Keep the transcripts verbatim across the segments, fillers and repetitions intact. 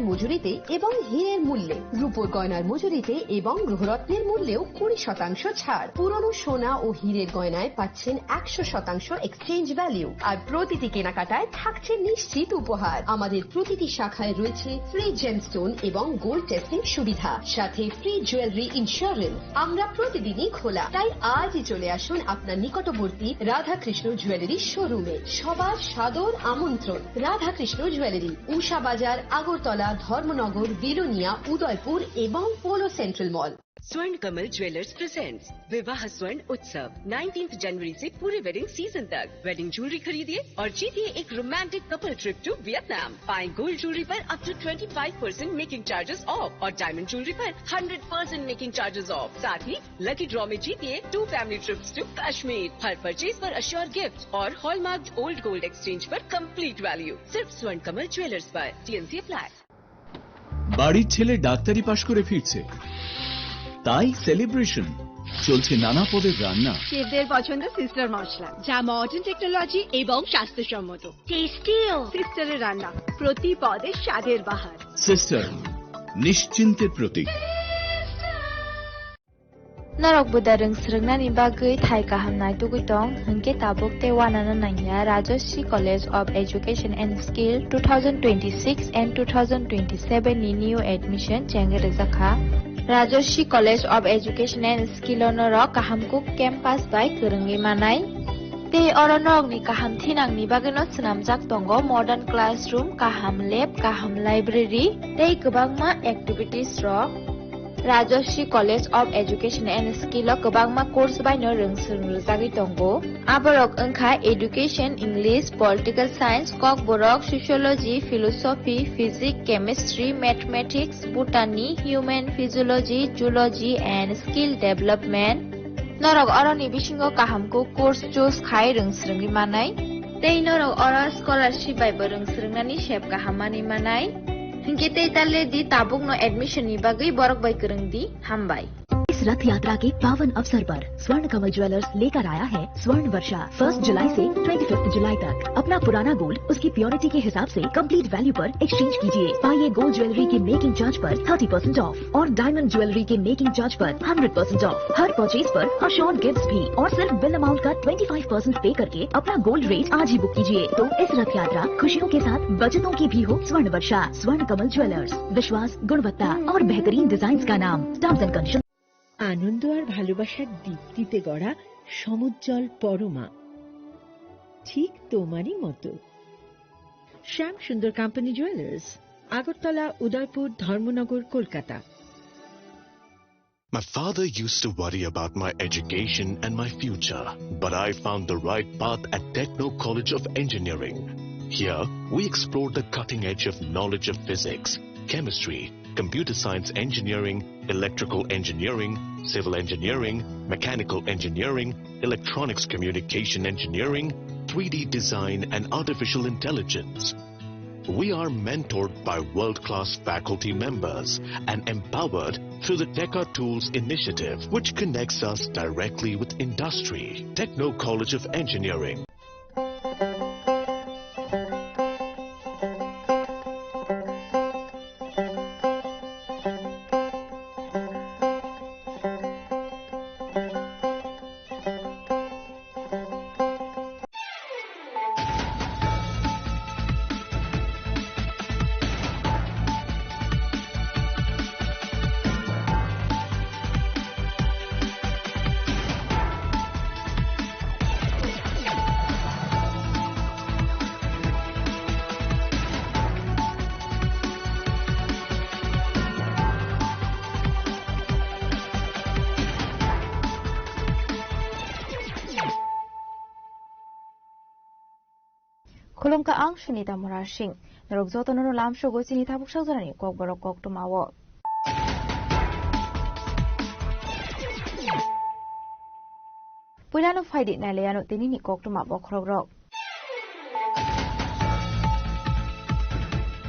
মজুরিতে এবং হীরের মূল্যে, রূপোর গয়নার মজুরিতে এবং গ্রহরত্নের মূল্যেও কুড়ি শতাংশ ছাড়। পুরনো সোনা ও হীরের গয়নায় পাচ্ছেন একশো শতাংশ এক্সচেঞ্জ ভ্যালু, আর প্রতিটি কেনাকাটায় থাকছে নিশ্চিত উপহার। আমাদের প্রতিটি শাখায় রয়েছে ফ্রি জেমস্টোন এবং গোল্ড টেস্টিং সুবিধা, সাথে ফ্রি জুয়েলারি ইন্স্যুরেন্স। আমরা প্রতিদিনই খোলা, তাই আজই চলে আসুন আপনার নিকটবর্তী রাধাকৃষ্ণ জুয়েলারি শোরুমে। সবার সাদর আমন্ত্রণ। রাধাকৃষ্ণ জুয়েলারি, উষা বাজার, আগরতলা, ধর্মনগর, বিলোনিয়া, উদয়পুর এবং পোলো সেন্ট্রাল মল। स्वर्ण कमल ज्वेलर्स प्रेजेंट्स विवाह स्वर्ण उत्सव, नाइनटीन्थ जनवरी से पूरे वेडिंग सीजन तक। वेडिंग ज्वेलरी खरीदिए और जीतिए एक romantic couple trip to Vietnam. पाएं गोल्ड ज्वेलरी पर up to twenty five percent making charges off और डायमंड ज्वेलरी पर hundred percent making charges off. साथ ही लकी ड्रॉ में जीतिए two family trips to Kashmir. हर परचेज पर अश्योर गिफ्ट और हॉलमार्क्ड ओल्ड गोल्ड एक्सचेंज पर कंप्लीट वैल्यू। सिर्फ स्वर्ण कमल ज्वेलर्स पर। TNC apply. বাড়ির ছেলে ডাক্তারি পাশ করে ফিরছে, তাই সেলিব্রেশন। চলছে নানা পদের রান্না। শেফদের পছন্দ সিস্টার মশলা, যা মডার্ন টেকনোলজি এবং স্বাস্থ্যসম্মত। টেস্টিও। সিস্টারের রান্না, প্রতি পদে স্বাদের বাহার। সিস্টার, নিশ্চিন্তের প্রতীক। Norok buda rwng swrwngnani bagwi thai kaham naitugwi tong, hwnkhe tabuk tei uanano nangya Rajashree College of Education and Skill two thousand twenty-six and two thousand twenty-seven ni new admission chengwi rwjakha. Rajashree College of Education and Skill o norok kaham kuk campus bai kwrwngwi manai. Tei oro norokni kaham thinangni bagwino swnamjak tongo modern classroom, kaham lab, kaham library tei kwbangma activities rok. Rajashree College of Education and Skill o kwbangma course bai no rwng swrwng rwjagwi tongo. Aborok wngkha Education, English, Political Science, Kokborok, Sociology, Philosophy, Physics, Chemistry, Mathematics, Botany, Human Physiology, Zoology and Skill Development. Norok oroni bisingo kaham kuk course choose khai rwng swrwngwi manai. Tei norok oro scholarship bai bo rwng swrwngnani sep kaham manwi manai. Hinkhe tei ta le di tabukno admission ni bagwi borok bai kwrwng di. Hambai. इस रथ यात्रा के पावन अवसर पर स्वर्ण कमल ज्वेलर्स लेकर आया है स्वर्ण वर्षा। फर्स्ट जुलाई से ट्वेंटी फिफ्थ जुलाई तक अपना पुराना गोल्ड उसकी प्योरिटी के हिसाब से कंप्लीट वैल्यू पर एक्सचेंज कीजिए। पाइए गोल्ड ज्वेलरी के मेकिंग चार्ज पर थर्टी परसेंट ऑफ और डायमंड ज्वेलरी के मेकिंग चार्ज पर hundred percent of. Her purchase पर अश्योर्ड गिफ्ट्स भी और सिर्फ बिल अमाउंट का ट्वेंटी फ़ाइव परसेंट पे करके अपना गोल्ड रेट आज ही बुक कीजिए। तो इस रथ यात्रा खुशियों के साथ बचतों की भी हो स्वर्ण वर्षा। स्वर्ण कमल ज्वेलर्स, विश्वास, गुणवत्ता और बेहतरीन डिजाइन का नाम। Terms and condition. আনন্দ আর ভালোবাসার দীপ্তিতে গড়া সমুজ্জ্বল পরমা, ঠিক তোমারই মতো। শ্যাম সুন্দর কোম্পানি জুয়েলার্স, আগরতলা, উদয়পুর, ধর্মনগর, Kolkata. My father used to worry about my education and my future, but I found the right path at Techno College of Engineering. Here, we explore the cutting edge of knowledge of physics, chemistry, computer science engineering, electrical engineering, civil engineering, mechanical engineering, electronics communication engineering, three D design, and artificial intelligence. We are mentored by world-class faculty members and empowered through the Teka Tools initiative, which connects us directly with industry. Techno College of Engineering. Khulumkha, ang Sunita Murasing. Norok jotono no lamsogo chini tabuk sakjorani kokborok koktwmao. Puilano phaidi nailaiano tinini koktwma bokhorokrok.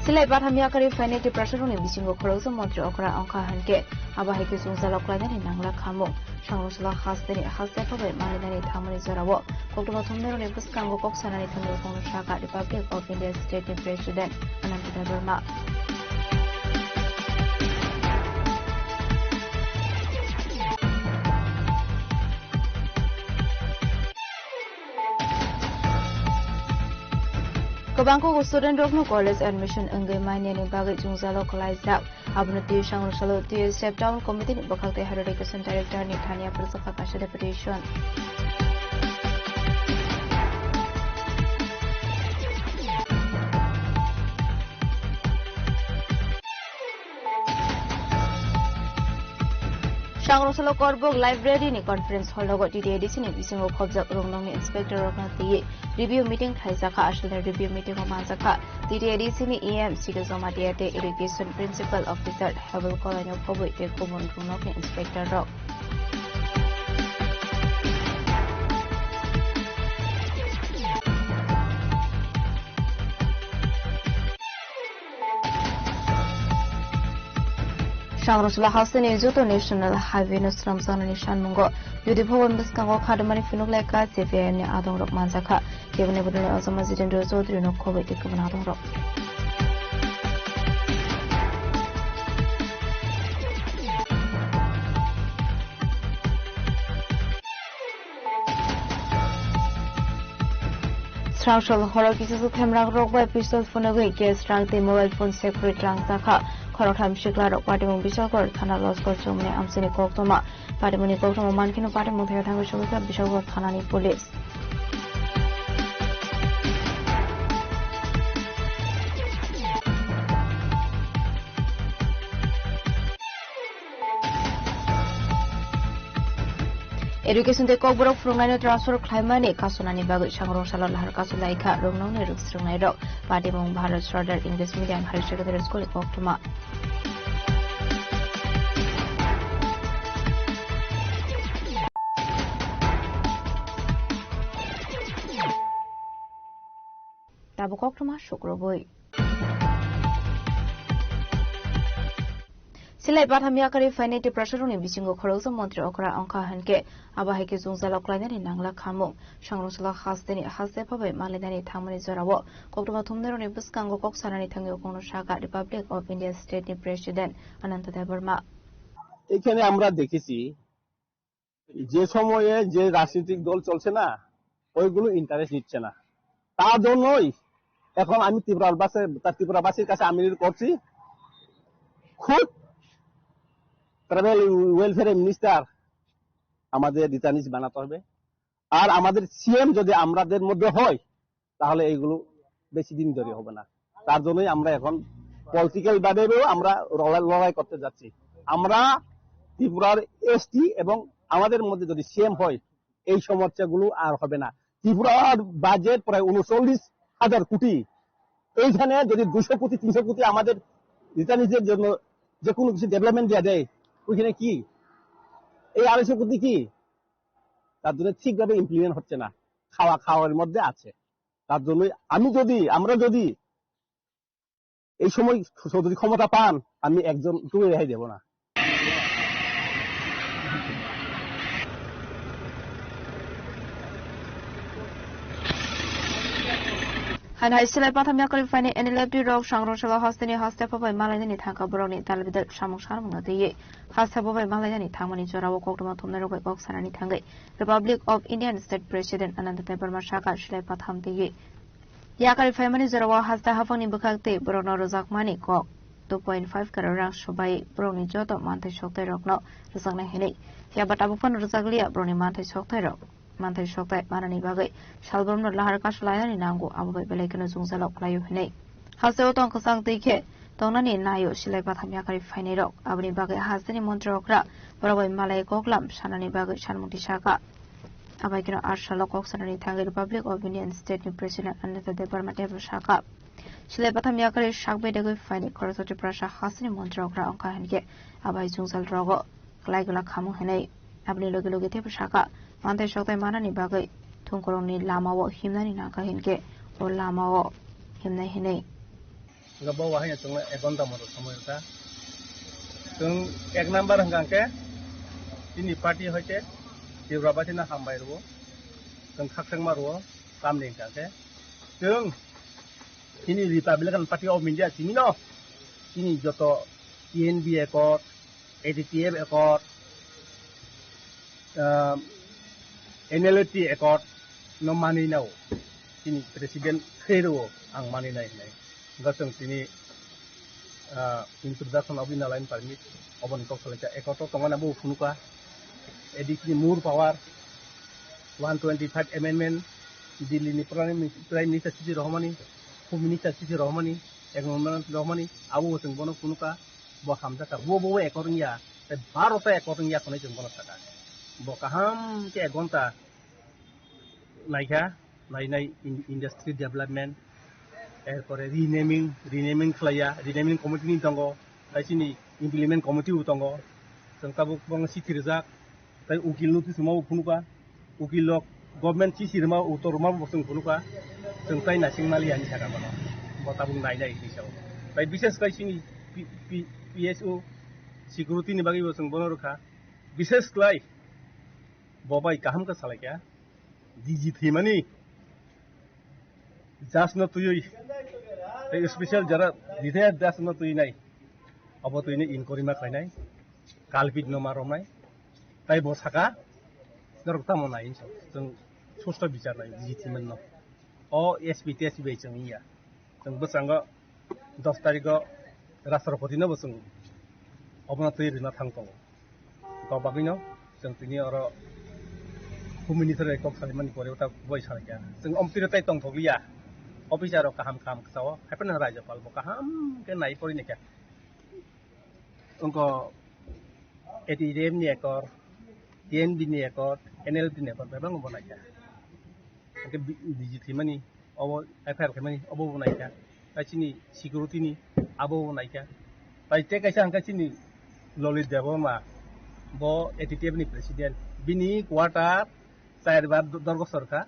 Silai batham yakarwi phainai Tiprasarokni bisingo khoroksa montri okra wngkha hinkhe abo hai khe chwngsalok klainani nangla khamung. Sangrwngsalo hasteni haste phabai manlinani thangmani jorao koktwma thumnairokni bwskango kok sanani thumnairokno sakha Republic of India State ni President Anandita Debbarma. Kwbangkuk student rokno college admission wngwi manyani bagwi jwngjalo kwlaijak. Abono twi sangrwngsalo twi step down committee ni bwkhak tei higher education director ni thani yapharjak kaisa deputation. Sangrwngsalo Korbuk Library ni conference hall rogo T T A D C ni bisingo khobjak rwngnokni inspector rokno twiwi review meeting khlaijakha. Aswkni review meeting o manjakha T T A D C ni E M Sikil Jamatia tei Education Principal Officer Habul Kolai no khobwi tei kubun rwngnokni inspector rok. Sangrwngsalo hasteni joto National Highway no swnamjaknani sanmungo U D P bwskango khadimani phunuk lai ka C P I M ni adongrok manjakha. Keboni bodolni Ojama Jitendra Chaudhary no khobwi tei kubun adongrok. Srangso horo kisa themrang rok bai pistol phunugwi gas rang tei mobile phone sekhorwi twlangjakha. Khoroktham sikla rok patimung Bishalgarh thana Loskor chumni amchini koktwma. Patimungni koktwma mankheno patimung thaya thangwi sogwikha Bishalgarh thanani police. Education tei kokborok phwrwngnaino transfer khlaimani kasonani bagwi sangrwngsalo lahar kasu laikha rwngnokni rwngsrwngnairok. Patimung Bharat Sardar English Medium Higher Secondary School ni koktwma. Tabuk koktwma sukrubwi. Silai batham yakarwi phainai Tiprasarokni bisingo khoroksa montri okra wngkha hinkhe, abo hai khe jwngjalo klainani nangla khamung. Sangrwngsalo hasteni haste phabai malainani thangmani jorao koktwma thumnairokni bwskango kok sanani thangwi ukungno sakha Republic of India State ni President Ananta Debbarma. এখানে আমরা দেখেছি যে সময়ে যে রাজনৈতিক দল চলছে না, ওইগুলো ইন্টারেস্ট নিচ্ছে না। তার জন্যই এখন আমি ত্রিপুরাবাসী, তা ত্রিপুরাবাসীর কাছে আমি করছি, খুদ ট্রাইবাল ওয়েলফেয়ার মিনিস্টার আমাদের রিটার্নিস বানাতে হবে। আর আমাদের সিএম যদি আমাদের মধ্যে হয়, তাহলে এইগুলো বেশি দিন ধরে হবে না। তার জন্যই আমরা এখন পলিটিক্যাল ভাবেও আমরা লড়াই, লড়াই করতে যাচ্ছি। আমরা ত্রিপুরার এসটি এবং আমাদের মধ্যে যদি সিএম হয়, এই সমস্যাগুলো আর হবে না। ত্রিপুরার বাজেট প্রায় ঊনচল্লিশ হাজার কোটি। এইখানে যদি দুশো কোটি, তিনশো কোটি আমাদের রিটার্নিসের জন্য যে কোনো কিছু ডেভেলপমেন্ট দেওয়া যায়, ওইখানে কি এই আড়াইশো কোটি কি? তার জন্য ঠিকভাবে ইমপ্লিমেন্ট হচ্ছে না, খাওয়া খাওয়ার মধ্যে আছে। তার জন্যই আমি যদি, আমরা যদি এই সময় যদি ক্ষমতা পান, আমি একজন কেউ রেহাই দেব না। Haino hai silai patham yakarwi phainai N L F T rok sangrwngsalo hasteni haste phabai malainani thangkha borokni dalbidal samung sanmungno twiwi. Haste phabai malainani thangmani jorao koktwma thumnairok bai kok sanani thangwi Republic of Indian State President Ananta Debbarma sakha silai patham twiwi. Yakarwi phaimani jorao haste haphangni bwkhak tei borokno rwjakmani kok two point five crore rang swbai borokni joto manthai soktairokno rwjaknai hinwi. Phiya ba tabuk phano rwjakliya borokni manthai soktairok. Manthai soktai manani bagwi salbrumno lahar kasu lainani nango, abo bai belai kheno jwngjalo khlaio hinwi. Hasteo tong kwchang twi khe tongnani naio silai patham yakarwi phainairok. Aboni bagwi hasteni montri okra borok bai malai koklam sanani bagwi sanmung tisakha. Abai kheno arsalo kok sanani thangwi Republic of Indian State ni President Ananta Debbarma teibo sakha. Silai patham yakarwi sak bedegwi phaini khoroksa Tiprasa hasteni montri okra wngkha hinkhe abai jwngjal rogo klai gwlak khamung hinwi. Aboni logi logi teibo sakha, manthai soktai manani bagwi thungkurungni lamao himnani nangkha hinkhe o lamao himnai hinwi. Hwnkhe bo wahai chwngno ek ghonta moto somoi rwkha. Chwng ek number hwnkha khe chini party hoite Tripura basino hambai rwo, chwng khakchangma rwo, tamni hwnkha khe chwng chini Republican Party of India simino chini joto T N B Accord, A D T F Accord, ah, N L F T Accord no manwi nao. Chini President khe rwo. Ang mani nai hinai. Hwnkhe chwng tini, ah, introduction of inner line permit, oboni kok salaikha, accord o tongmani abo phunukha, A D C ni more power, one twenty five amendment, Delhi ni Prime Min-, Prime Minister chithi rohormani, Home Minister chithi rohormani, acknowledgement rohormani, abo chwng bono phunukha, bo hamjakha, bo bo accord wngya, tei baro ta accord wngya hwnwi chwng bono sakha. Bo kaham khe ek ghonta naikha, nainai in-, industry development, erpore renaming, renaming khlaiya, renaming committee ni tongo, tei chini implement committee bo tongo, chwng tabuk bangma chithi rijak, tei ukil no tisuma bo phunukha, ukil rok government chithi rwma uttor rwma bo chwng phunukha, chwng tei naising maliya ni saka bono, bo tabuk nainai hinwi sao. Tei bishes khlai chini P-, P-, P S O security ni bagwi bo chwng bono rwkha, bishes khlai bo bai kaham khe salaikha, D G thwimani judge no twiwi, tei special jara retired judge no twi nai, abo twini inquiry ma khlainai, culprit no ma romnai, tei bo saka, norok tamo nai hinwi chwng susto bichar nai D G thwimani no, o S P T S P bai chwng wngya. Chwng bwskango dos tarikgo Rashtrapati no bo chwng obono twi rwna thang tongo. Kok bagwino chwng tini oro Home Minister bai kok salaimani pore ta bai salaikha. Chwng omtwiro tai tongthokliya. Officer rok kaham kaham kwchao. Haiphano Rajyapal bo kaham khe nai pori naikha. Wngkha A T T F ni accord, T N V ni accord, N L F T ni accord, bebak bo naikha. Hwnkhe bi-, B G thwimani, obo F I R khaimani, obo bo naikha. Tai chini security ni, abo bo naikha. Tai tei kaisa hwnkhe chini Lalit Debbarma, bo A T T F ni president. Bini quarter char bar do-, dorgo sorkha,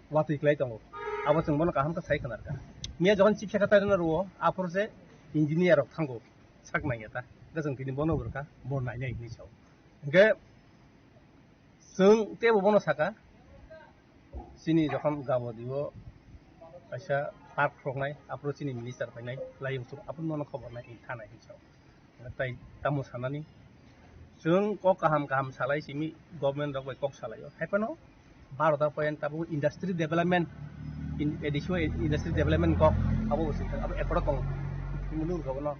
watwi klai tongo. Abo chwng bono kaham khe sai khwnarkha. Miya jokhon chief secretary no rwo, aphuru se engineer rok thango, sak nangya ta. Hwnkhe chwng tini bono bo rwkha, bo nainai hinwi sao. Hwnkhe chwng teibo bono saka, chini jokhon Gabodi o kaisa park roknai, aphuru chini minister phainai, layung suk, aphuru nono khobor nai, thanai hinwi sao. Tai tamo sanani, chwng kok kaham kaham salai simi, government rok bai kok salaio. Haiphano barota point tabuk industry development, in, A D C o industry development kok abo bo singkha, abo accord o tongo. Munu rwkha bono.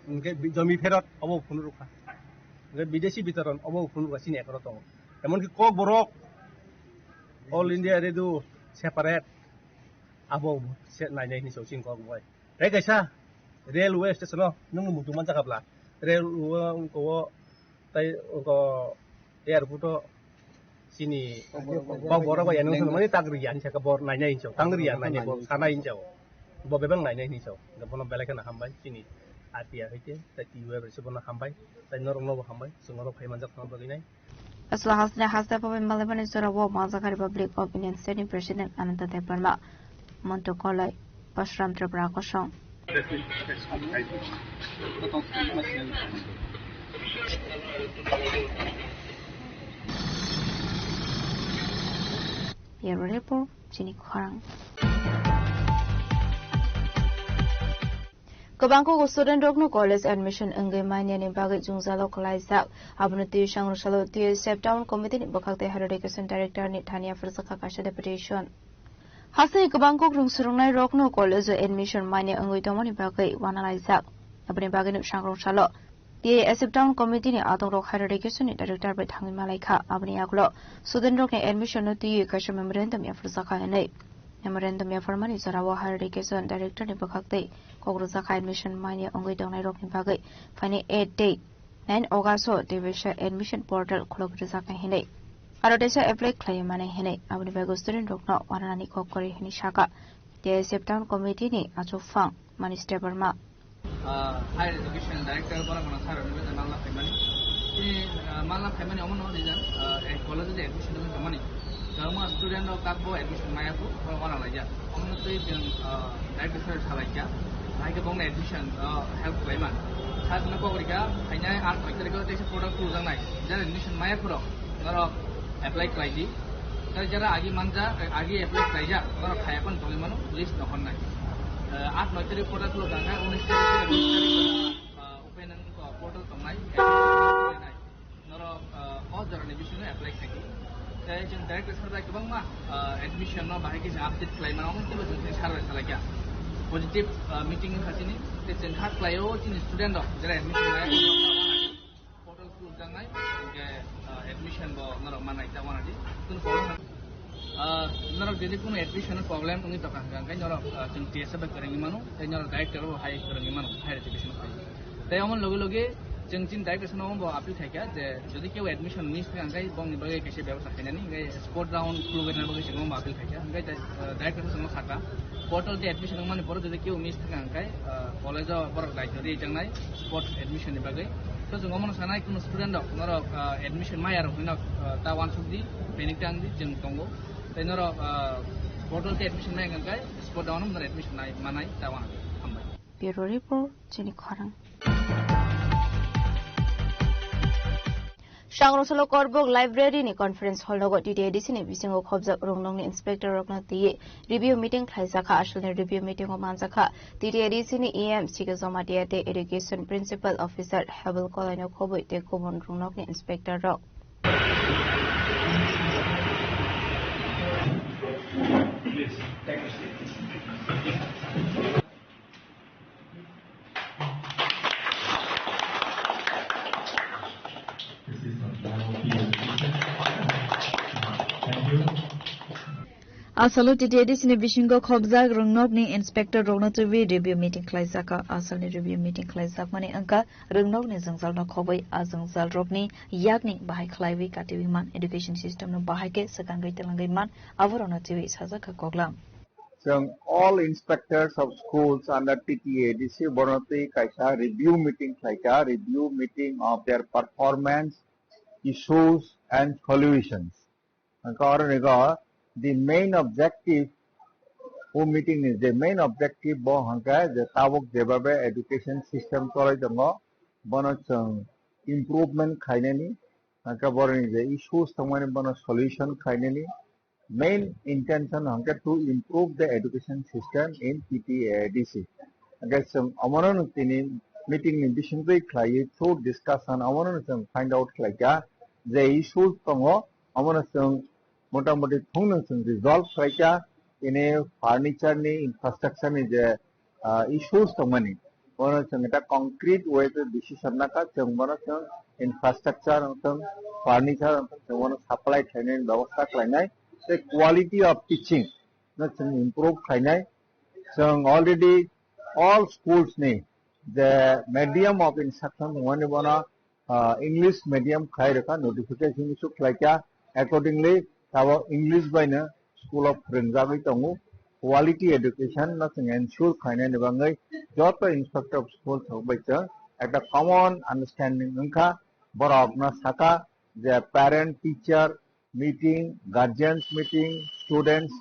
Hwnkhe bi-, jomi pherot abo phunuk rwkha. Hwnkhe bidesi bitoron abo phunuk rwkha, chini accord o tongo. Emonki Kokborok All India Radio separate abo se nainai hinwi chwng kok bai. Tei kaisa railway station o nwng muitu manjakha bla? Railway o wngkha o tei wngkha airport o chini Kokborok bai ano mani tak riya hinwi saka bor nainai hinwi tang riya nainai bo sanai hinwi bo bebak nainai hinwi bono belai kheno hambai chini R T I hai khe tei T U F se bono hambai tei norok no bo hambai chwng oro phai manjak tongna bagwi nai. Asla hasne haste pobe malemani jora wo Maljakhari Republic of Indian State ni President Ananta Debbarma, Montu Kolai, Pashram Tripura kosong. Bureau Report, Chini Khorang. Kwbangkuk student rokno college admission wngwi manyani bagwi jwngjalo kwlaijak. Abono twi sangrwngsalo T S F Town Committee ni bwkhak tei Higher Education Director ni thani yapharjakha kaisa deputation. Hasteni kwbangkuk rwngswrwngnai rokno college o admission manya wngwi tongmani bagwi uanalaijak. Aboni bagwino sangrwngsalo T S F Town Committee ni adongrok Higher Education ni Director bai thangwi malaikha. Aboni yagulo student rokni admission no twiwi kaisa memorandum yapharjakha hinwi. Memorandum yapharmani jorao Higher Education Director ni bwkhak tei kok rwjakha admission manya wngwi tongnairokni bagwi phaini eight tei nine August o teisa admission portal khulok rwjaknai hinwi aro teisa apply khlaiwi manai hinwi. Aboni bagwi student rokno uananani kok kwrwi hinwi sakha T S F Town Committee ni achukphang Manish Debbarma. Ah, Higher Education Director borok no sir ni bwtwi malna phaimani. Chini, ah, malna phaimani omo no rijak, ah, eh, college o je admission wngwi tongmani. Kwbangma student rok takbo admission maya phuru, borok uanalaijak. Omo no twi chwng, ah, director sir salaikha. Hai khe bongni admission, ah, help khlaiman. Sir no kok rikha, phainai aat noi tarikh o teisa portal khuljaknai. Jar admission maya phuru, norok apply khlai di. Tei jara agi manja, agi apply khlaijak, borok khaya phano tongwi mano, list no honnai. Eh, aat noi tarikh portal khuluk jang khe, unis tarikh, eh, open wng portal tongnai, apply khlainai. Norok, eh, o jorani bisingo apply khlai di. Tei chwng direct sir bai Kwbangma, ah, admission no bahai kisa update khlai mano, omo teibo chwng tini survey salai kha. Positive, ah, meeting wngkha chini, tei chwng kha khlai o chini student rok jera admission lai portal close jangnai, hingke, ah, admission bo norok manai ta wanadi. Kunu problem, ah, norok jodi kunu admission problem wngwi tongkha hingkha, hingke norok, ah, chwng T S F bai kwrwngwi mano, tei norok director bo hai kwrwngwi mano, higher education khai. Tei omo loge loge chwng chini director no bo appeal khaikha je jodi keu admission miss thang khe bongni bagwi kaisa bebostha khainani, hingke sport round khulugwi rwna bagwi chwng omo appeal khaikha. Hingke tei, ah, director chwngno sakha portal tei admission wngmani borok jodi keu miss thang khe, ah, college o borok daityo ri changnai sport admission ni bagwi. To chwng omono sanai kunu student rok norok, ah, admission maya rok hino, ah, ta wansuk di, panic tang di, chwng tongo. Tei norok, ah, portal tei admission nai hingke sport round norok admission nai manai ta wana. Hambai. Bureau Report, chini khorang. Sangrosalo Korbok Library ni Conference Hall nogo T T A D C ni bisingo khobjak rwngnokni inspector rokno twiwi review meeting khlaijakha. Asalni review meeting o manjakha T T A D C ni E M Sikhe Jamatia tei Education Principal Officer Hevel Kolaino khobwi tei kubun rwngnokni inspector rok. Asalo T T A D C ni bisingo khobjak rwngnokni inspector rokno twiwi review meeting khlaijakha. Asalni review meeting khlaijakmani wngkha rwngnokni jwngjalno khobwi a jwngjalrokni yakni bahai khlaiwi katiwi man, education system no bahai khe swkangwi twlangwi man, aborokno twiwi sajakha koklam. Chwng all inspectors of schools under T T A D C bono twi kaisa review meeting khlaikha, review meeting of their performance, issues and solutions. Hwnkhe oro nigo the main objective, o meeting ni je main objective bo hwnkhe je tabuk jebabe education system cholai tongo, bono chwng improvement khainani, hwnkhe boroni je issues tongmani bono solution khainani, main intention hwnkhe to improve the education system in T T A D C. Hwnkhe chwng omono tini meeting ni bisingtwi khlaiwi through discussion omono chwng find out khlaikha je issues tongo, omono chwng motamoti thungno chwng resolve khlaikha. Tini furniture ni infrastructure ni je ah, issues tongmani. Bono chwng ta concrete way to decision naka, chwng bono chwng infrastructure wng thung, furniture wng thung, chwng bono supply khlainai bebosta khlainai. Tei quality of teaching no chwng improve khlainai. Chwng already all schools ni je medium of instruction wngmani bono ah, English medium khlai rwkha, notification issue khlaikha. Accordingly, tabuk English baino school o phwrwngjagwi tongo. Quality education no chwng ensure khlainani bagwi joto inspector of school thok bai chwng ekta common understanding wngkha. Borokno sakha je parent, teacher, meeting, guardians meeting, students,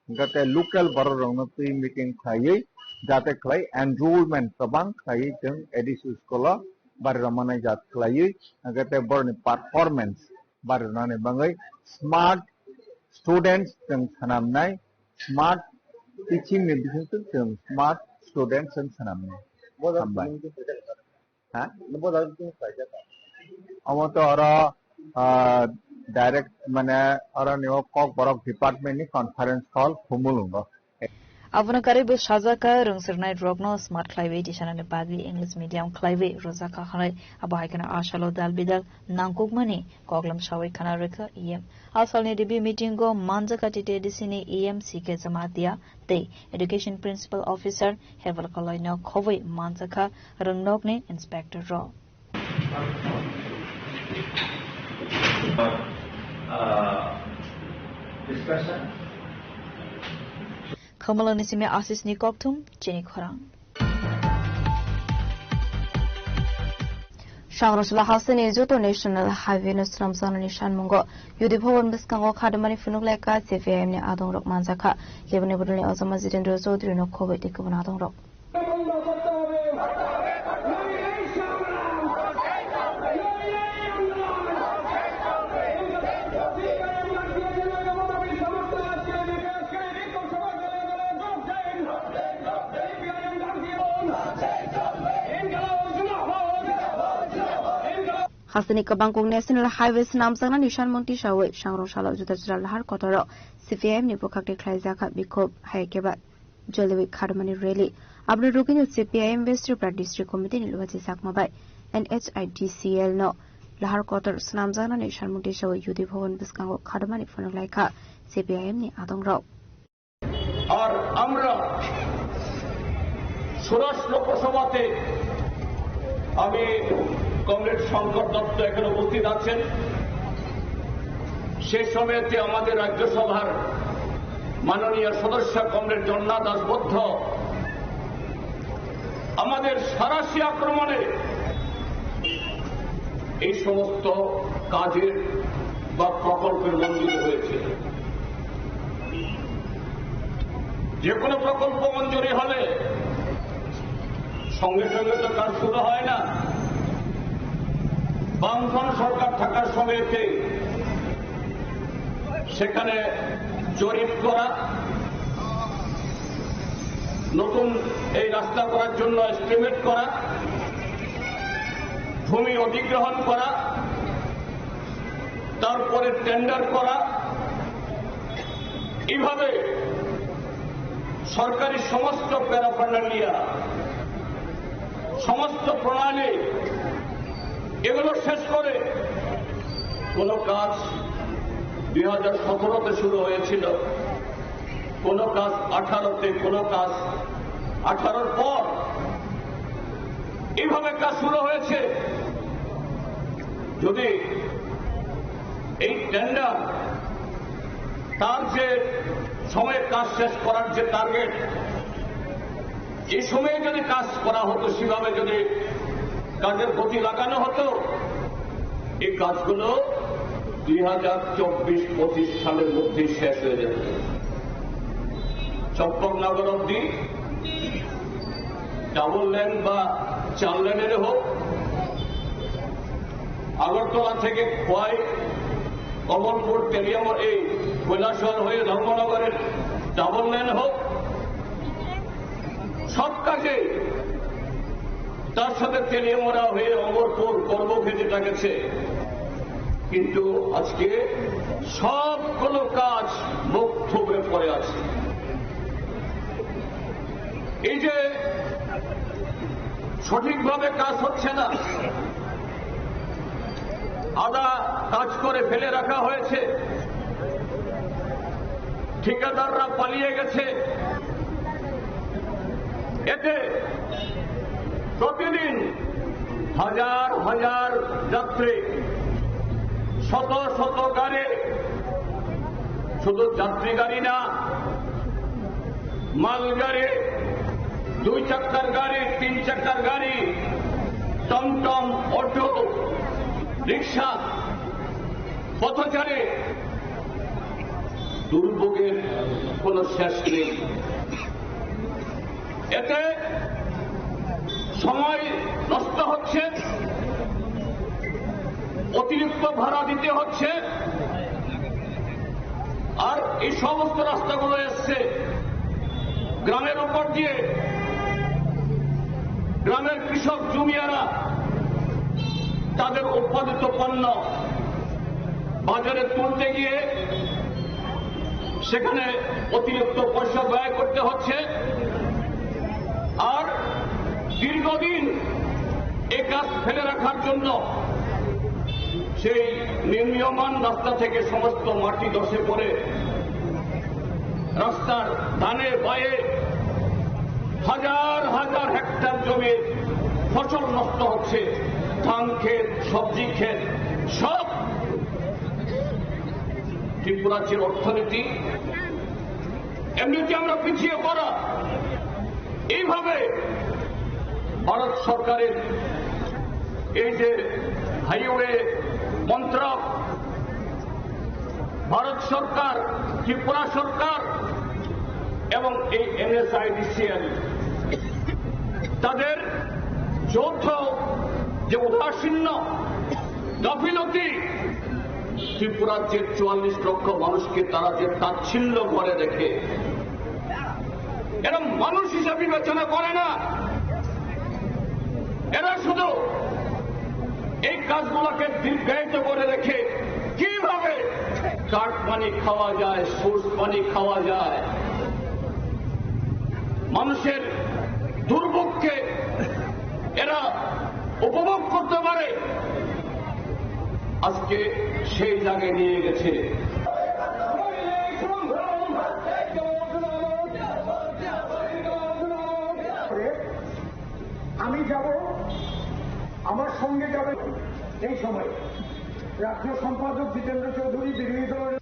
hingkhe tei local borok rokno twi meeting khlaiwi jate khlai enrollment kwbang khlaiwi chwng A D C school o bari rwmani jat khlaiwi, hingkhe tei borokni performance bari rwnani bagwi smart students chwng swnamnai, smart teaching ni bisingtwi chwng smart students chwng swnamnai. Hambai. Ha? Omo to oro, ah, direct mane oro ni o Kokborok department ni conference hall Khumulwngo. Abono karwi bo sajak kha, rwngsirnai rokno smart khlaiwi tisanani bagwi English medium khlaiwi rwjak kha hwnwi. Abo hai kheno asalo dal bidal nangkukmani koklam sawi khana rwkha E M. Asalni review meeting o manjakha T T A D C ni E M C K Jamatia tei Education Principal Officer Hevel Koloino khobwi manjakha rwngnokni inspector rok. Khamalangni simi Ashish ni kokthum chini khorang. Sangrosla hasteni joto National Highway no swnamjaknani sanmungo U D Bhawan bwskango khadimani phunuk lekha C P I M ni adongrok manjakha. Leboni bodolni ojama Jitendra Chaudhary no khobwi tei kubun adongrok. Hasteni kwbangkuk National Highway swnamjaknani sanmung tisawi sangrong salo juda juda lahar kotoro C P I M ni bwkhakni khlaijakha bikhub, hai khe ba joliwi kharmani rally. Aboni rwgwino C P I M West Tripura District Committee ni luachi sakma bai N H I D C L no lahar kotor swnamjaknani sanmung tisawi U D Bhavan bwskango kharmani phunuk laikha C P I M ni adongrok. আর আমরা ষোড়শ লোকসভাতে আমি কমরেড শঙ্কর দত্ত এখানে উপস্থিত আছেন। সে সময়তে আমাদের রাজ্যসভার মাননীয় সদস্য কমরেড জন্না দাসবদ্ধ আমাদের সারাশি আক্রমণে এই সমস্ত কাজের বা প্রকল্পের মঞ্জুরি হয়েছে। যে কোনো প্রকল্প মঞ্জুরি হলে সঙ্গে সঙ্গে তো কাজ শুরু হয় না। বামফ্রন্ট সরকার থাকার সময়তে সেখানে জরিপ করা, নতুন এই রাস্তা করার জন্য এস্টিমেট করা, ভূমি অধিগ্রহণ করা, তারপরে টেন্ডার করা, এইভাবে সরকারি সমস্ত প্যারাফার্নালিয়া, সমস্ত প্রণালী, এগুলো শেষ করে কোনো কাজ দুই হাজার সতেরোতে শুরু হয়েছিল, কোনো কাজ আঠারোতে, কোনো কাজ আঠারোর পর, এইভাবে কাজ শুরু হয়েছে। যদি এই টেন্ডার তার যে সময়ে কাজ শেষ করার যে টার্গেট, এই সময়ে যদি কাজ করা হতো, সেভাবে যদি কাজের গতি লাগানো হতো, এই কাজগুলো দুই হাজার চব্বিশ পঁচিশ সালের মধ্যেই শেষ হয়ে যেত। চম্পকনগর অব্দি ডাবল লেন বা চার লেনের হোক, আগরতলা থেকে খোয়াই, কমলপুর, তেলিয়ামুড়া, এই কৈলাসহর হয়ে ধর্মনগরের ডাবল লেন হোক, সব কাজে তার সাথে তেলিয়ামুড়া হয়ে অমরপুর, কর্মভূমি যেটা গেছে, কিন্তু আজকে সবগুলো কাজ মুখ থুবড়ে পড়ে আছে। এই যে সঠিকভাবে কাজ হচ্ছে না, আধা কাজ করে ফেলে রাখা হয়েছে, ঠিকাদাররা পালিয়ে গেছে। এতে প্রতিদিন হাজার হাজার যাত্রী, শত শত গাড়ি, শুধু যাত্রী গাড়ি না, মালগাড়ি, দুই চাকার গাড়ি, তিন চাকার গাড়ি, টমটম, অটো, রিক্সা, পথচারী, দুর্ভোগের কোনো শেষ নেই। এতে সময় নষ্ট হচ্ছে, অতিরিক্ত ভাড়া দিতে হচ্ছে। আর এই সমস্ত রাস্তাগুলো এসছে গ্রামের উপর দিয়ে, গ্রামের কৃষক জমিয়ারা তাদের উৎপাদিত পণ্য বাজারে তুলতে গিয়ে সেখানে অতিরিক্ত পয়সা ব্যয় করতে হচ্ছে। আর দীর্ঘদিন এ কাজ ফেলে রাখার জন্য সেই নির্মীয়মান রাস্তা থেকে সমস্ত মাটি ধসে পড়ে রাস্তার ডানে বাঁয়ে হাজার হাজার হেক্টর জমির ফসল নষ্ট হচ্ছে, ধান ক্ষেত, সবজি ক্ষেত, সব। ত্রিপুরার যে অর্থনীতি, এমনিতে আমরা পিছিয়ে পড়া, এইভাবে ভারত সরকারের এই যে হাইওয়ে মন্ত্রক, ভারত সরকার, ত্রিপুরা সরকার এবং এই এনএসআইডিসিএল তাদের যৌথ যে উদাসীন্য, গাফিলতি, ত্রিপুরার যে চুয়াল্লিশ লক্ষ মানুষকে তারা যে তাচ্ছিল্য করে দেখে, এরা মানুষ হিসাবে বিবেচনা করে না। এরা শুধু এই কাজ গুলোকে দীর্ঘায়িত করে রেখে কিভাবে কাঠ পানি খাওয়া যায়, সোর্স পানি খাওয়া যায়, মানুষের দুর্ভোগকে এরা উপভোগ করতে পারে, আজকে সেই জায়গায় নিয়ে গেছে। আমি যাব, আমার সঙ্গে যাবে। এই সময় রাজ্য সম্পাদক জিতেন্দ্র চৌধুরী বিরোধী দলের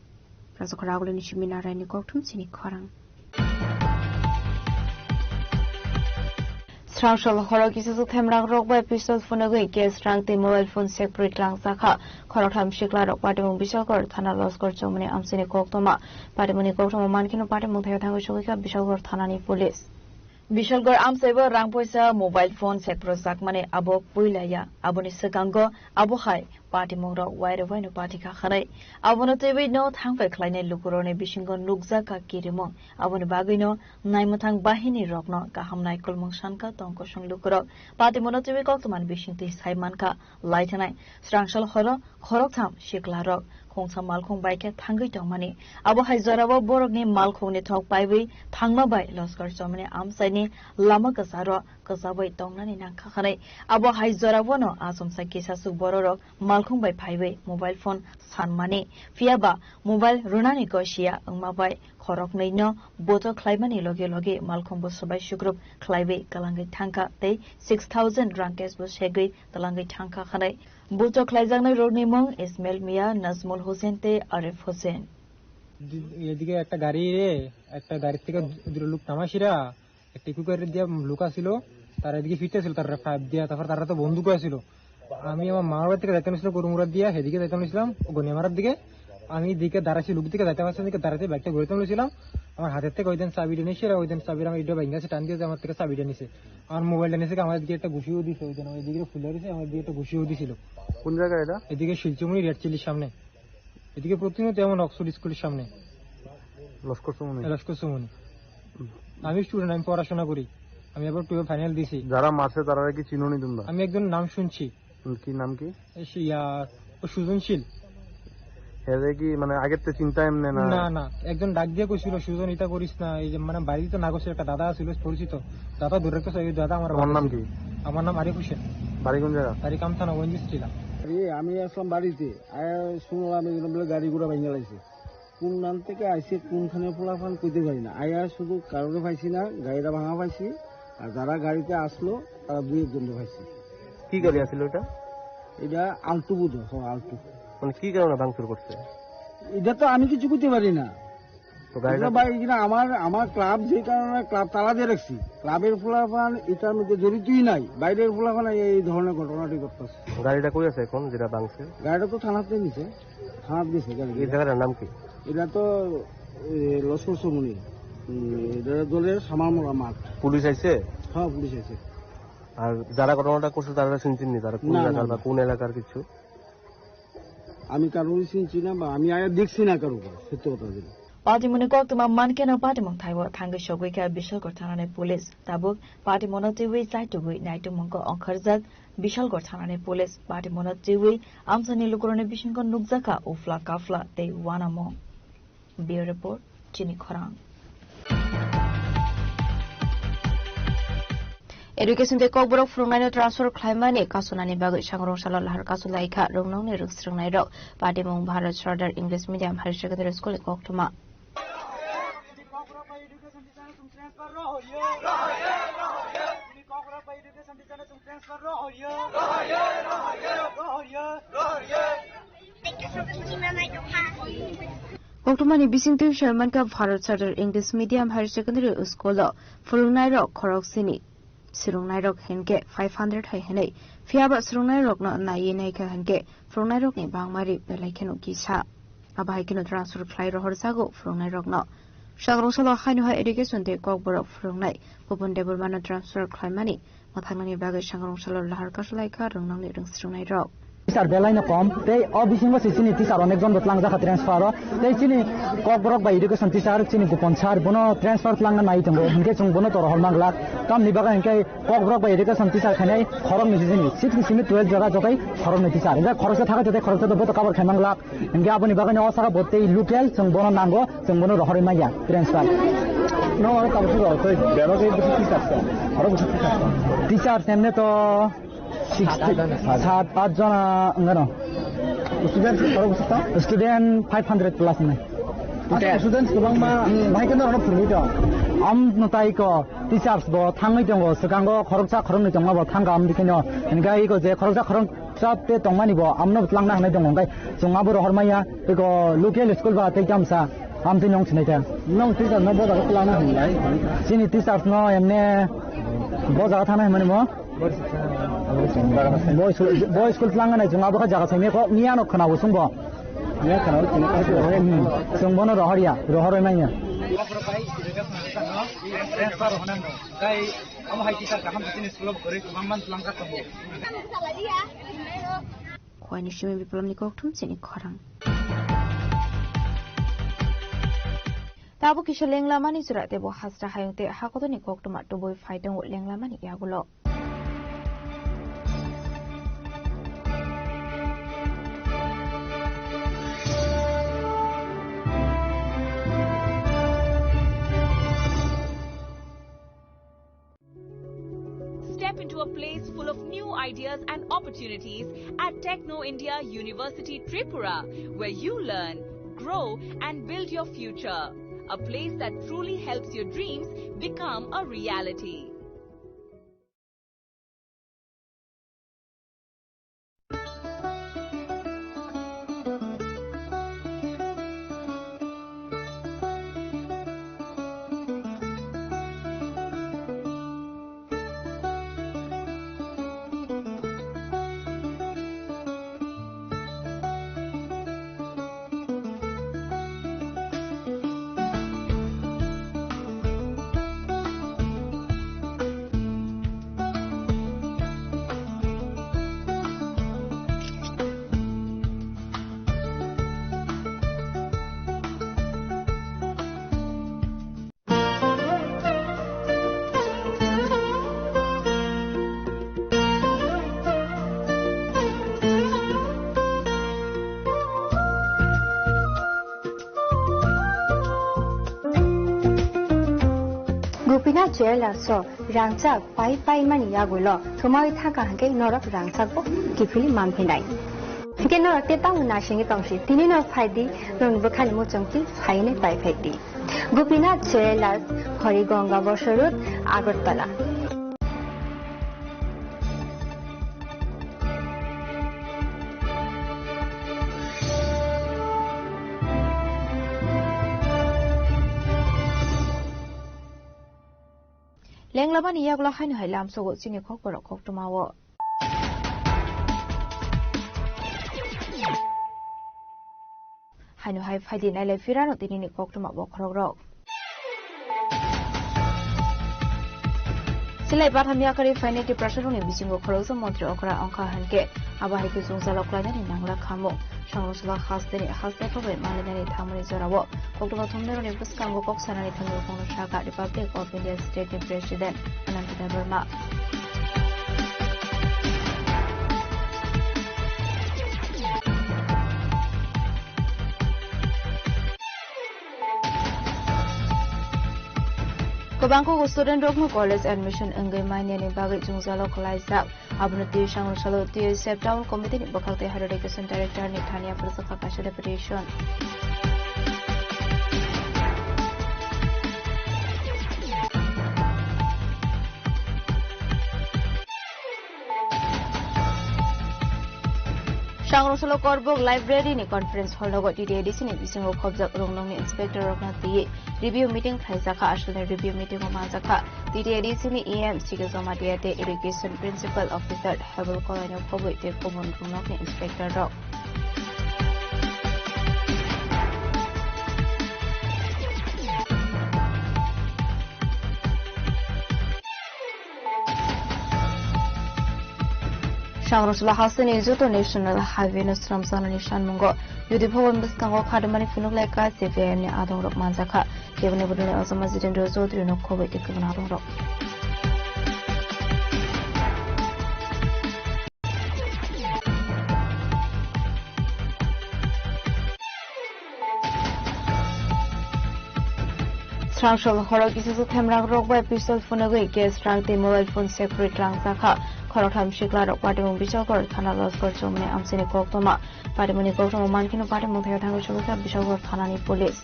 Rajakhor agulini simi narai ni kokthum chini khorang. Srangsa lohoro kisa themrang rok bai pistol phunugwi cash rang tei mobile phone sekprwi tlang sakha. Khoroktham sikla rok patimung Bishalgor thana Loskor chomoni amchini koktoma. Patimungni koktoma mankhe no patimung thaiwi thangwi sogwi kha Bishalgor thanani police. Bishalgor amchaibo rang poisa mobile phone sekprojak mani abo puila ya. Aboni swkango abo hai patimung rok wairok waino patikha khanai. Abono twiwi no thangpai khlainai lukurokni bisingo nukjak kha kirimung. Aboni bagwino naimwthang bahini rokno kaham naikolmung sankha tongkosong lukurok. Patimungno twiwi koktwmani bisingtwi sai mankha. Laithanai srangsal horo khoroktham siklarok khongsa malkhung bai khe thangwi tongmani. Abo hai jorao borokni malkhungni thok paiwi thangma bai Loskor chomoni amchaini lama kwcharo kwchabwi tongnani nangkha khanai. Abo hai jorao no achomsa kisasuk bororok malkhung bai phaiwi mobile phone sanmani. Phiyaba mobile rwnani gosia wngma bai khoroknwi no boto khlaimani loge loge malkhungbo swbai sukrup khlaiwi kwlangwi thangkha tei six thousand rang cash bo segwi twlangwi thangkha khanai. Buchok khlaijaknai rokni mung Ismail Mia, Najmul Hussain tei Arif Hussain. এদিকে একটা গাড়ি রে, একটা গাড়ি থেকে দুটো লোক নামাইছিরা, একটা ইকো গাড়ি দিয়ে লোক আসিল, তারা এদিকে ফিরতেছিল, তারা ফাইভ দিয়া, তারপর তারা তো বন্দুক আসিল। আমি আমার মামার বাড়ি থেকে যাইতে নিয়েছিলাম গরু মুড়া দিয়া, সেদিকে যাইতে নিয়েছিলাম গনিয়ামারার দিকে। আমি এদিকে দাঁড়াইছি, লোক দিকে যাইতে পারছি না, এদিকে দাঁড়াইতে বাইকটা ঘুরে তুলেছিলাম। আমার হাতের থেকে ওই দিন চাবিটা নিয়েছে, ওই দিন চাবিটা আমি এটা ভেঙে টান দিয়ে আমার থেকে চাবিটা নিছে। আমার মোবাইলটা নিছে, আমার দিকে একটা ঘুষিও দিছে, ওই দিন ওই দিকে ফুলে দিছে, আমার দিকে একটা ঘুষিও দিছিল। কোন জায়গায় এটা? এদিকে শিলচুমুনি রেড চিলির সামনে। এদিকে প্রতিনিয়ত এমন অক্সফোর্ড স্কুলের সামনে। লস্কর সুমনি। লস্কর সুমনি। আমি স্টুডেন্ট, আমি পড়াশোনা করি। আমি এবার টুয়েলভ ফাইনাল দিছি। যারা মারছে তারা কি চিনো নি তোমরা? আমি একজন নাম শুনছি। হুম, কি নাম কি? এই সে ইয়া, ও সুজনশীল। এরে কি মানে আগের তো চিন্তা এমনি না? না, না, একজন ডাক দিয়ে কইছিল, "সুজন, এটা করিস না।" এই যে মানে বাড়িতে তো না করছিল, একটা দাদা ছিল পরিচিত, দাদা ধরে রাখতে চাই, ওই দাদা আমার তোমার নাম বাড়িতে কি? ছিল। আমার নাম আরিফ হোসেন। বাড়ি কোন জায়গা? বাড়ি কামথানা, ওএনজিসি টিলা। আরে, আমি আসলাম বাড়িতে, আয়া শুনলাম এই জন্য বলে গাড়ি ঘোড়া ভেঙে লাইছে। কোন নাম থেকে আইছে, কোনখানে পোলাপান কইতে পারি না। আয়া শুধু কারোরে পাইছি না, গাড়িটা ভাঙা পাইছি, আর যারা গাড়িতে আসলো তারা দুই একজনকে পাইছি। কি গাড়ি আছিল ওটা? এটা আলটু বোধ হয়, হ, আলটু। মানে কি কারণে ভাঙচুর করছে? এটা তো আমি কিছু করতে পারি না। তো গাড়িটা এটা ভাই, এখানে আমার, আমার ক্লাব যে কারণে ক্লাব তালা দিয়ে রাখছি, ক্লাবের পোলাপান এটার মধ্যে জড়িতই নাই, বাইরের পোলাপান এই ধরনের ঘটনাটি ঘটতেছে। গাড়িটা কই আছে এখন যেটা ভাঙছে? গাড়িটা তো থানাতে নিছে, থানাত গেছে গাড়ি। এই জায়গাটার নাম কি? এটা তো, এ, লস্কর সুমনি, উম, এটা দলের সামারমোড়া মাঠ। পুলিশ আইছে? হ্যাঁ, পুলিশ আইছে। আর যারা ঘটনাটা করছে তারা চিনছেন নি? তারা কোন না, না, এলাকার বা না। কোন এলাকার কিছু? আমি কারোরই চিনছি না বা আমি আয়া দেখছি না কারো, সত্য কথা যেটা। Patimungni koktwma mankhe no patimung thaibo thangwi sogwi kha Bishalgor thanani police. Tabuk patimungno twiwi chaitugwi naitukmungkhe ongkharjak Bishalgor thanani police. Patimungno twiwi amchaini lukurokni bisingo nukjakha ufla kafla tei uanamung. Bureau Report, Chini Khorang. Education tei kokborok phwrwngnaino transfer khlaimani kasunani bagwi sangrong salo lahar kasu laikha rwngnokni rwngsrwngnairok. Patimung Bharat Sardar English Medium Higher Secondary School ni koktwma. Koktwmani bisingtwi soi mankha Bharat Sardar English Medium Higher Secondary School o phwrwngnairok khoroksini swrwngnairok hinkhe five hundred hai hwnwi, phiyaba swrwngnairokno naiwi naikha hinkhe phwrwngnairokni bangmari belai kheno kisa. Abo hai kheno transfer khlai rohorjago phwrwngnairokno. Sangrong salo haino hai education tei kokborok phwrwngnai Bhupen Debbarmano transfer khlaimani mwthangnani bagwi sangrong salo lahar kasu laikha rwngnokni rwngsrwngnairok. Teacher belai no kom, tei o bisingo se chini teacher onek jon bo tlangjak kha transfer o, tei chini Kokborok bai education teacher chini Gopon sir bono transfer tlangna nai tongo, hinkhe chwng bono to rohor manglak. Tamni bagwi hinkhe Kokborok bai education teacher khainai khoroknwi se chini six ni simi twelve jaga jotai khoroknwi teacher. Hinkhe khoroksa thaka jotai khoroksa to boto cover khai manglak. Hinkhe aboni bagwi no o saka bo tei local chwng bono nango, chwng bono rohorwi manya transfer. No, oro tabuk se rw twi bebak ei bwswk teacher se. Oro bwswk teacher se. Teacher se emne to sixty, sat at jona wngano. Student oro bwswk to? Student five hundred plus ni. Acha, students kwbangma bahai khe norok phwrwngwi tong. Am no tai ko teachers bo thangwi tongo, swkango khoroksa khoroknwi tongma bo thangkha am bikheno. Hinkhe iko je khoroksa khorok Chap te tongmani bo amno tlangna hinwi tongo, hwnkhe chwng abo rohor maya, tei go local school ba tei tamsa, amtwi nong sinai ta. Nong teacher no boda ko tlangna hinlai. Chini teachers no emne boja thana hinmani mo. Boy school, boy school tlangna nai chwng abo kha jaga saimya kho, miya no khwna bo chwng bo. Miya khwna bo chwng bo. Hmm, chwng bono rohor ya, rohor manya. Omo hai teacher kaham chini school o kwrwi kwbangma tlangkha tongo. Khowai ni simi Biplab ni kokthum chini khorang. Tabuk kisa lenglamani jora tebo hasra hayung tei hakotorni koktwma tubui phai tongo lenglamani yagulo. Step into a place full of new ideas and opportunities at Techno India University Tripura, where you learn, grow, and build your future. A place that truly helps your dreams become a reality. Gopinath Jewellers o rangchak pai pai mani yagulo thumai thangkha hwnkhe norok rangchak bo kiphilwi manphinai. Hwnkhe norok tei tamo naisingwi tongsi, tini no phaidi, norokni bwkhani muchungtwi phainwi pai phaidi. Gopinath Jewellers, Harigonga Bosor Road, Agartala. Lenglamani yagulo haino hai lamsogo chini kokborok koktwmao. Haino hai phaidi nailai phirano tinini koktwma bokhorokrok. Silai batham yakarwi phainai Tiprasarokni bisingo khoroksa montri okra wngkha hwnkhe abo hai khe chwngsaalo klainani nanglak khamu. Songno salo hasteni haste khobai manlinani thangmani jorao koktwma thumnairokni bwskango kok sanani thangwi khoroksa kha Republic of India State ni President Ananta Debbarma. Kwbangkuk student rokno college admission wngwi manyani bagwi chwngsaalo kwlaijak. Abono twi sangno salo T S F Town Committee ni bwkhak tei Higher Education Director ni thani yapharjak kha kaisa deputation. Sangrong salo Korbok Library ni conference hall nogo T T A D C ni bisingo khobjak rwngnokni inspector rokno twiwi review meeting khlaijakha. Aswkni review meeting o manjakha T T A D C ni E M Sikhe Jamatia tei Education Principal Officer Hebel Kolai no khobwi tei kubun rwngnokni inspector rok. Chakrusalo hasteni joto National Highway no swnamjaknani sanmungo U D Bhawan bwskango khadimani phunuk laika C P I M ni adongrok manjakha. Keboni bodolni Osama Jitendra Chaudhary no khoboi tei kwbangma adongrok. Srangso khorok kisa themrak rok bai pistol phunugwi gas rang tei mobile phone separate rang sakha. Khoroktham sikla rok patimung Bichakor thana Loskor chomni amchini koktoma. Patimungni koktoma mankhe no patimung thaya thangwi chubukha Bichakor thanani police.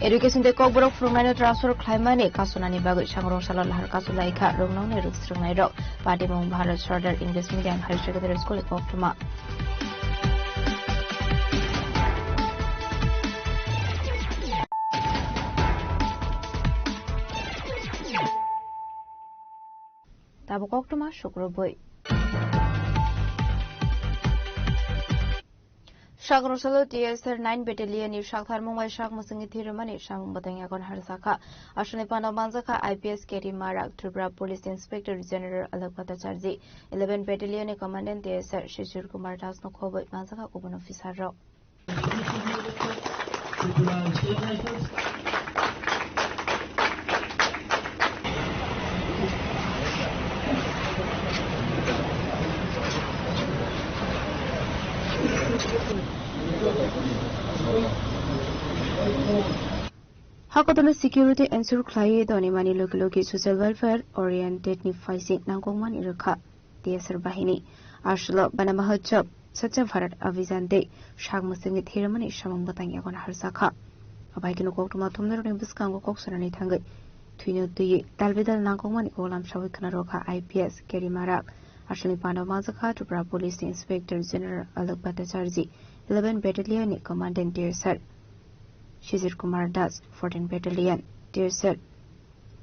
Education tei kokborok phwrwngnaino transfer khlaimani kasunani bagwi sangrong salo lahar kasu laikha rwngnokni rwksrwngnairok. Patimung Bharat Sardar English Medium Higher Secondary School ni koktwma. Tabuk koktwma sukrubwi. Sakrosalo T S R nine Battalion ni saktharmung bai sak mwswngwi thwi rwmani samung bwtang yagon harsakha. Aswkni pano manjakha I P S K T Marak, Tripura Police Inspector General Alok Bhattacharjee, eleven Battalion ni Commandant T S R Shishir Kumar Das no khoboi manjakha kubun officer rok. Hakotorno security ensure khlaiwi donimani logi logi social welfare oriented ni phaising nangkukmani rwkha. T S R bahini. Aswkno Vana Mahotsav, Swachh Bharat Abhiyan tei sak mwswngwi thwi rwmani samung bwtang yagon harsakha. Abai kheno koktwma thumnairokni bwskango kok sanani thangwi thwino twiwi dalbidal nangkukmani kok lamsawi khna rwkha I P S K T Marak. Aswkni pano manjakha Tripura Police ni Inspector General Alok Bhattacharjee, eleven Battalion ni Commandant T S R Shishir Kumar Das, fourteen Battalion T S R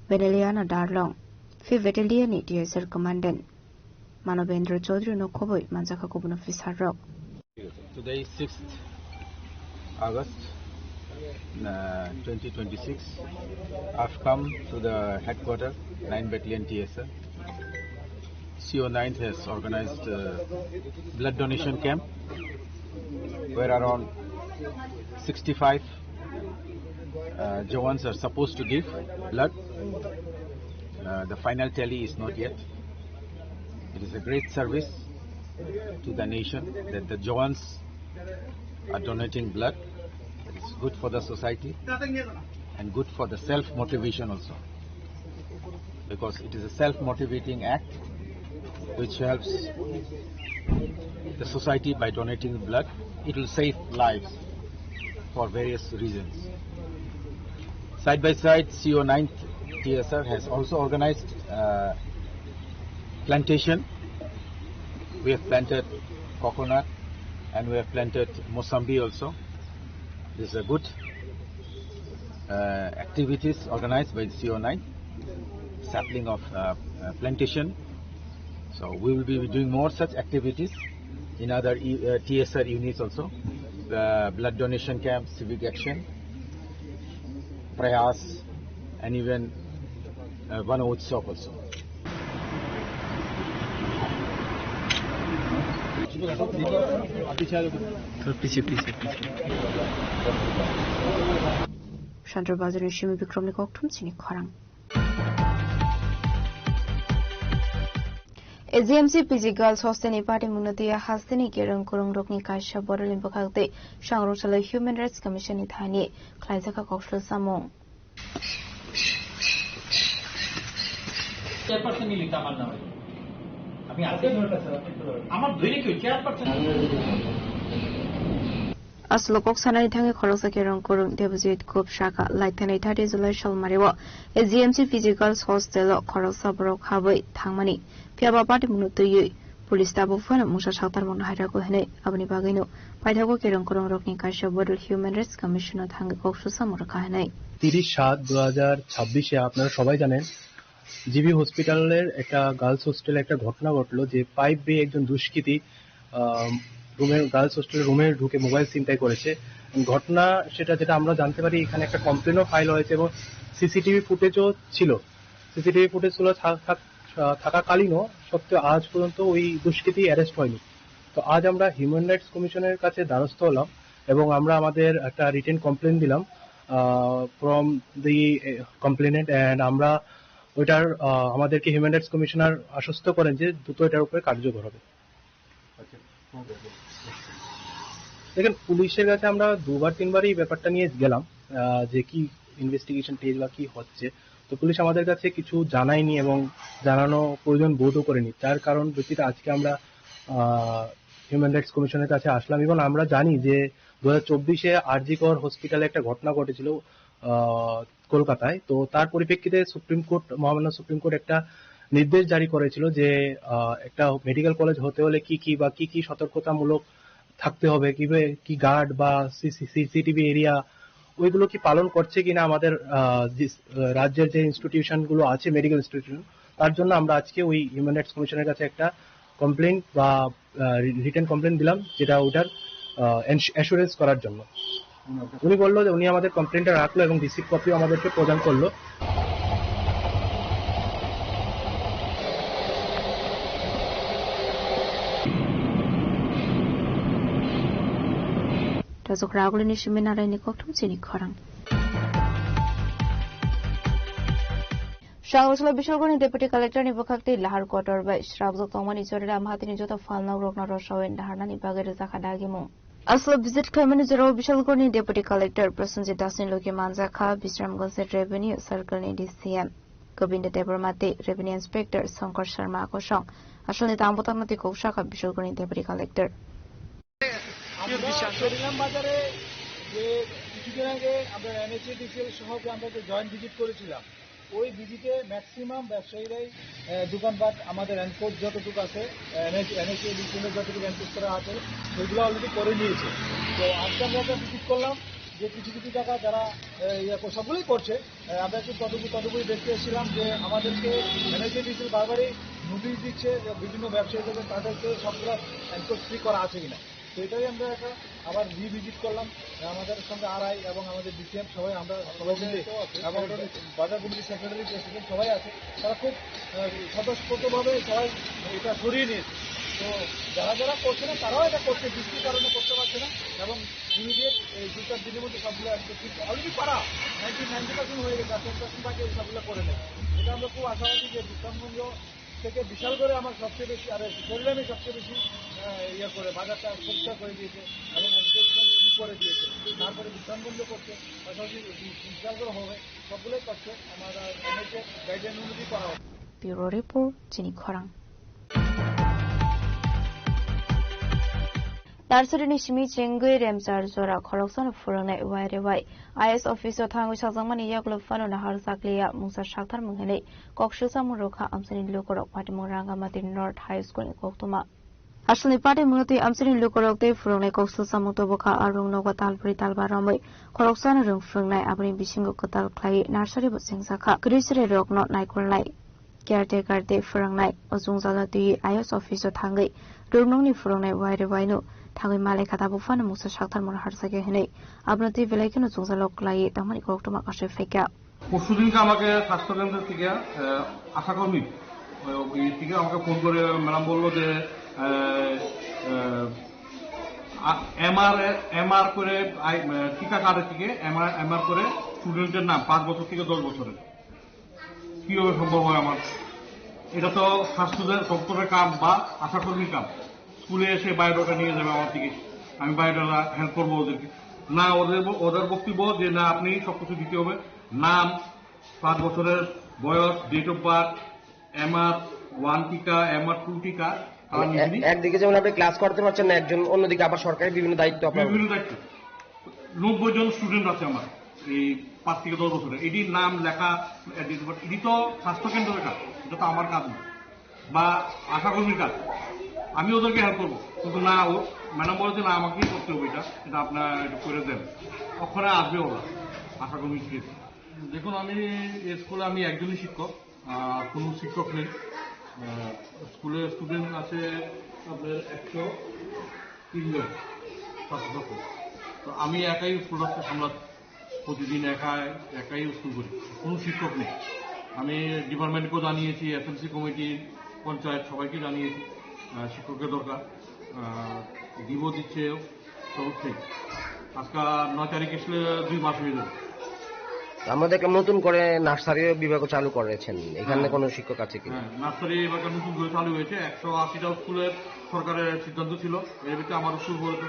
Beneliana Darlong, fifth Battalion ni T S R Commandant Manobendra Chaudhary no khoboi manjakha kubun officer rok. Today is sixth August, uh, twenty twenty-six. I've come to the headquarter, nine Battalion T S R. C O nine has organized a blood donation camp where around sixty-five uh, Jawans are supposed to give blood. Uh, the final tally is not yet. It is a great service to the nation that the Jawans are donating blood. It's good for the society and good for the self-motivation also, because it is a self-motivating act which helps the society by donating blood. It will save lives for various reasons. Side by side, C O nine T S R has also organized uh, plantation. We have planted coconut and we have planted mosambi also. This is a good uh, activities organized by the C O nine, sapling of uh, uh, plantation. So we will be doing more such activities in other uh, T S R units also. Uh, blood donation camp, civic action, prayas, and even uh, Vana Utsav also. Piche, piche, piche. Chandra Bazar ni Simi Bikram ni kokthum chini khorang. A G M C P G Girls Hostel ni patimungno twiwi hasteni kereng kwrwngrokni kaisa bodolni bwkhak tei Sangrong Salai Human Rights Commission ni thani khlaijakha koksul samung. Chairperson নিলে তো আমার নামে। আমি আছি। আমার ধরে কেউ chairperson. Aswk kok sanani thangwi khoroksa kereng kwrwng Debojit Gop sakha, laithani thirty July salmario A G M C P G Girls Hostel o khoroksa borok habwi thangmani. Phiya ba patimungno twiwi police tabuk phano mungsa saktarmungno hai rwkha hwnwi, aboni bagwino paithago kereng kwrwngrokni kaisa bodol Human Rights Commission o thangwi kok susamung rwkha hwnwi. তিরিশ সাত দুই হাজার ছাব্বিশে আপনারা সবাই জানেন, জিবি হসপিটালের একটা গার্লস হোস্টেলে একটা ঘটনা ঘটলো যে পাইপ বেয়ে একজন দুষ্কৃতী, আম, রুমে, গার্লস হোস্টেলের রুমে ঢুকে মোবাইল ছিনতাই করেছে। ঘটনা সেটা যেটা আমরা জানতে পারি, এখানে একটা কমপ্লেনও ফাইল হয়েছে এবং সিসিটিভি ফুটেজও ছিল। সিসিটিভি ফুটেজগুলো থা-, থাক-, আহ, থাকাকালীনও সত্ত্বেও আজ পর্যন্ত ওই দুষ্কৃতী অ্যারেস্ট হয়নি। তো আজ আমরা হিউম্যান রাইটস কমিশনের কাছে দ্বারস্থ হলাম এবং আমরা আমাদের একটা রিটেন কমপ্লেন দিলাম ফ্রম দি কমপ্লেনেন্ট, অ্যান্ড আমরা ওইটার, আহ, আমাদেরকে হিউম্যান রাইটস কমিশনার আশ্বস্ত করেন যে দ্রুত এটার উপরে কার্যকর হবে। আচ্ছা, কোথায়? দেখেন, পুলিশের কাছে আমরা দুবার তিনবারই ব্যাপারটা নিয়ে গেলাম, আহ, যে কি ইনভেস্টিগেশন পেজ বা কি হচ্ছে। তো পুলিশ আমাদের কাছে কিছু জানায়নি এবং জানানো প্রয়োজন বোধও করেনি। তার কারণ ভিত্তিতে আজকে আমরা, আহ, হিউম্যান রাইটস কমিশনের কাছে আসলাম এবং আমরা জানি যে দু হাজার চব্বিশে আরজি কর হসপিটালে একটা ঘটনা ঘটেছিল, আহ, কলকাতায়। তো তার পরিপ্রেক্ষিতে সুপ্রিম কোর্ট, মহামান্য সুপ্রিম কোর্ট একটা নির্দেশ জারি করেছিল যে, আহ, একটা মেডিকেল কলেজ হতে হলে কি কি বা কি কি সতর্কতামূলক থাকতে হবে, কি বে-, কি গার্ড বা সিসি-, সিসিটিভি এরিয়া, ওইগুলো কি পালন করছে কিনা আমাদের, আহ, যে, আহ, রাজ্যের যে ইনস্টিটিউশনগুলো আছে, মেডিকেল ইনস্টিটিউশন, তার জন্য আমরা আজকে ওই হিউম্যান রাইটস কমিশনের কাছে একটা কমপ্লেন বা, আহ, রি-, রিটেন কমপ্লেন দিলাম, যেটা ওটার, আহ, অ্যাস-, অ্যাসুরেন্স করার জন্য। উনি বললো যে উনি আমাদের কমপ্লেনটা রাখলো এবং রিসিভ কপিও আমাদেরকে প্রদান করলো। Rajok Ragulini Shimina Raini Kokthum chini khorang. Sangwsalo Bishalgorni Deputy Collector ni bwkhak tei lahar kotor bai srapjak tongmani Choriram hatini joto phalnok rokno rwsawin daharnani bagwi rwjakha dagimung. Aswk visit khaimani jorao Bishalgorni Deputy Collector Prosenjit Das ni logi manjakha Bisramganj Revenue Circle ni D C M Govinda Debbarma tei Revenue Inspector Shankar Sharma kosong. Aswkni tangbo tangna tei kok sakha Bishalgorni Deputy Collector. আমরা চরিরাম বাজারে যে কিছুদিন আগে আমরা এনএইচএডিসিএল সহ যে আমরা যে জয়েন্ট ভিজিট করেছিলাম, ওই ভিজিটে ম্যাক্সিমাম ব্যবসায়ীরাই, আহ, দোকানপাট আমাদের এনক্রোচ যতটুকু আছে, এনএইচএডিসিএল যতটুকু এনক্রোচ করা আছে, সেগুলো অলরেডি করে নিয়েছে। তো আজকে আমরা একটা ভিজিট করলাম যে কিছু কিছু জায়গা যারা, আহ, ইয়ে কর-, সবগুলোই করছে, আহ, আমরা একটু তদবি-, তদবির দেখতে এসেছিলাম যে আমাদেরকে এনএইচএডিসিএল বারবারই নোটিশ দিচ্ছে যে বিভিন্ন ব্যবসায়ী থেকে তাদেরকে সবগুলো এনক্রোচ ফ্রি করা আছে কিনা। তো এটাই আমরা একটা আবার রিভিজিট করলাম। আমাদের সঙ্গে আরআই এবং আমাদের ডিসিএম সবাই, আমরা সবাই মিলে, এবং বাজার কমিটির সেক্রেটারি, প্রেসিডেন্ট সবাই আছে, তারা খুব, আহ, স্বতঃস্ফূর্তভাবে সবাই এটা সরিয়ে নিয়েছে। তো যারা যারা করছে না, তারাও এটা করছে, বৃষ্টির কারণে করতে পারছে না। এবং ইমিডিয়েট এই দু চার দিনের মধ্যে সবগুলো একদম ঠিক অলরেডি পারা নাইনটি নাইনটি পার্সেন্ট হয়ে গেছে, আর টেন পার্সেন্ট বাকি এই সবগুলো করে নেয়। এটা আমরা খুব আশাবাদী যে বিশ্রামগঞ্জ থেকে বিশাল করে আমার সবচেয়ে বেশি, আর চরিরামে সবচেয়ে বেশি, আহ, ইয়ে করে, বাজারটা পরিষ্কার করে দিয়েছে এবং এনক্রোচমেন্ট ফ্রি করে দিয়েছে। তারপরে বিশ্রামগঞ্জ করছে, পাশাপাশি বিশাল করে হবে, সবগুলোই করছে। আমার, আহ, এমএইচএ গাইডলাইন অনুযায়ী করা হবে। Bureau Report, Chini Khorang. Nursery ni simi chengwi remchar jora khoroksano phwrwngnai wai rewai. I A S office o thangwi sajakmani yagulo phano nahar chakliya mungsa sakthar mung hinwi kok silsamung rwkha amchaini lukurok Patimung Rangamati North High School ni koktwma. Hasteni patimung twi amchaini lukurok tei phwrwngnai kok silsamung tubukha, arung nogo talbrwi talba romwi khoroksano rwng phwrwngnai, aboni bisingo kwtal khlaiwi nursery bo chengjakha, kwrwi chwrai rokno naikolnai. Caretaker tei phwrwngnai o chwngjalno twiwi I A S office o thangwi rwngnokni phwrwngnai wai rewai no thangwi malai kha, tabuk phano mungsa sakthar mano harjakya hinwi abono twi belai kheno chwngjalno kwlaiwi tongmani koktwma kasui phaikha. পরশুদিনকে আমাকে স্বাস্থ্যকেন্দ্র থেকে, আহ, আশাকর্মী, আহ, ওই থেকে আমাকে ফোন করে ম্যাডাম বললো যে, আহ, আহ, আ-, এমআর, এমআর করে আই-, আহ, টিকা কার্ডের থেকে এমআর, এমআর করে স্টুডেন্টের নাম পাঁচ বছর থেকে দশ বছরের। কিভাবে সম্ভব হয় আমার? এটা তো স্বাস্থ্য দপ্তরের কাম বা আশাকর্মীর কাম। স্কুলে এসে বায়োডাটা নিয়ে যাবে আমার থেকে, আমি বায়োডাটা হ্যান্ড করবো ওদেরকে। না, ওদের ব-, ওদের বক্তব্য যে না, আপনি সবকিছু দিতে হবে, নাম, পাঁচ বছরের বয়স, date of birth, MR one টিকা, এমআর টু টিকা, তারা মানে নিজেরই এক-, একদিকে যেমন আপনি ক্লাস করতে পারছেন না, একজন অন্যদিকে আবার সরকারি বিভিন্ন দায়িত্ব আপনার উপরে। বিভিন্ন দায়িত্ব। নব্বই জন স্টুডেন্ট আছে আমার এই পাঁচ থেকে দশ বছরের। এটির নাম লেখা, ডেট অফ বার্থ, এটি তো স্বাস্থ্য কেন্দ্রের কাজ, এটা তো আমার কাজ না, বা আশাকর্মীর কাজ। আমি ওদেরকে হেল্প করবো, কিন্তু না, ও ম্যাডাম বলেছে, "না, আমাকেই করতে হবে এটা, এটা আপনারা একটু করে দেন।" ওখানে আসবে ওরা, আশাকর্মী থেকে। দেখুন, আমি এই স্কুলে আমি একজনই শিক্ষক, আহ, কোনো শিক্ষক নেই। আহ, স্কুলে স্টুডেন্ট আছে আপনার একশো তিনজন ছাত্রছাত্রী। তো আমি একাই স্কুলটাকে সামলাচ্ছি, প্রতিদিন একা, একাই স্কুল করি, কোনো শিক্ষক নেই। আমি ডিপার্টমেন্টকেও জানিয়েছি, এসএমসি কমিটি, পঞ্চায়েত, সবাইকে জানিয়েছি। আহ, শিক্ষকের দরকার। আহ, দিব দিচ্ছে, তো উঠছেই। আজকে নয় তারিখ এসলে দুই মাস হয়ে যাবে। আমরা দেখলাম নতুন করে নার্সারি বিভাগও চালু করেছেন, এখানে হ্যাঁ। কোনো শিক্ষক আছে কিনা? হ্যাঁ, নার্সারি এবার নতুন করে চালু হয়েছে। একশো আশিটা স্কুলের সরকারের সিদ্ধান্ত ছিল, এর ভিতরে আমার স্কুল পড়েছে।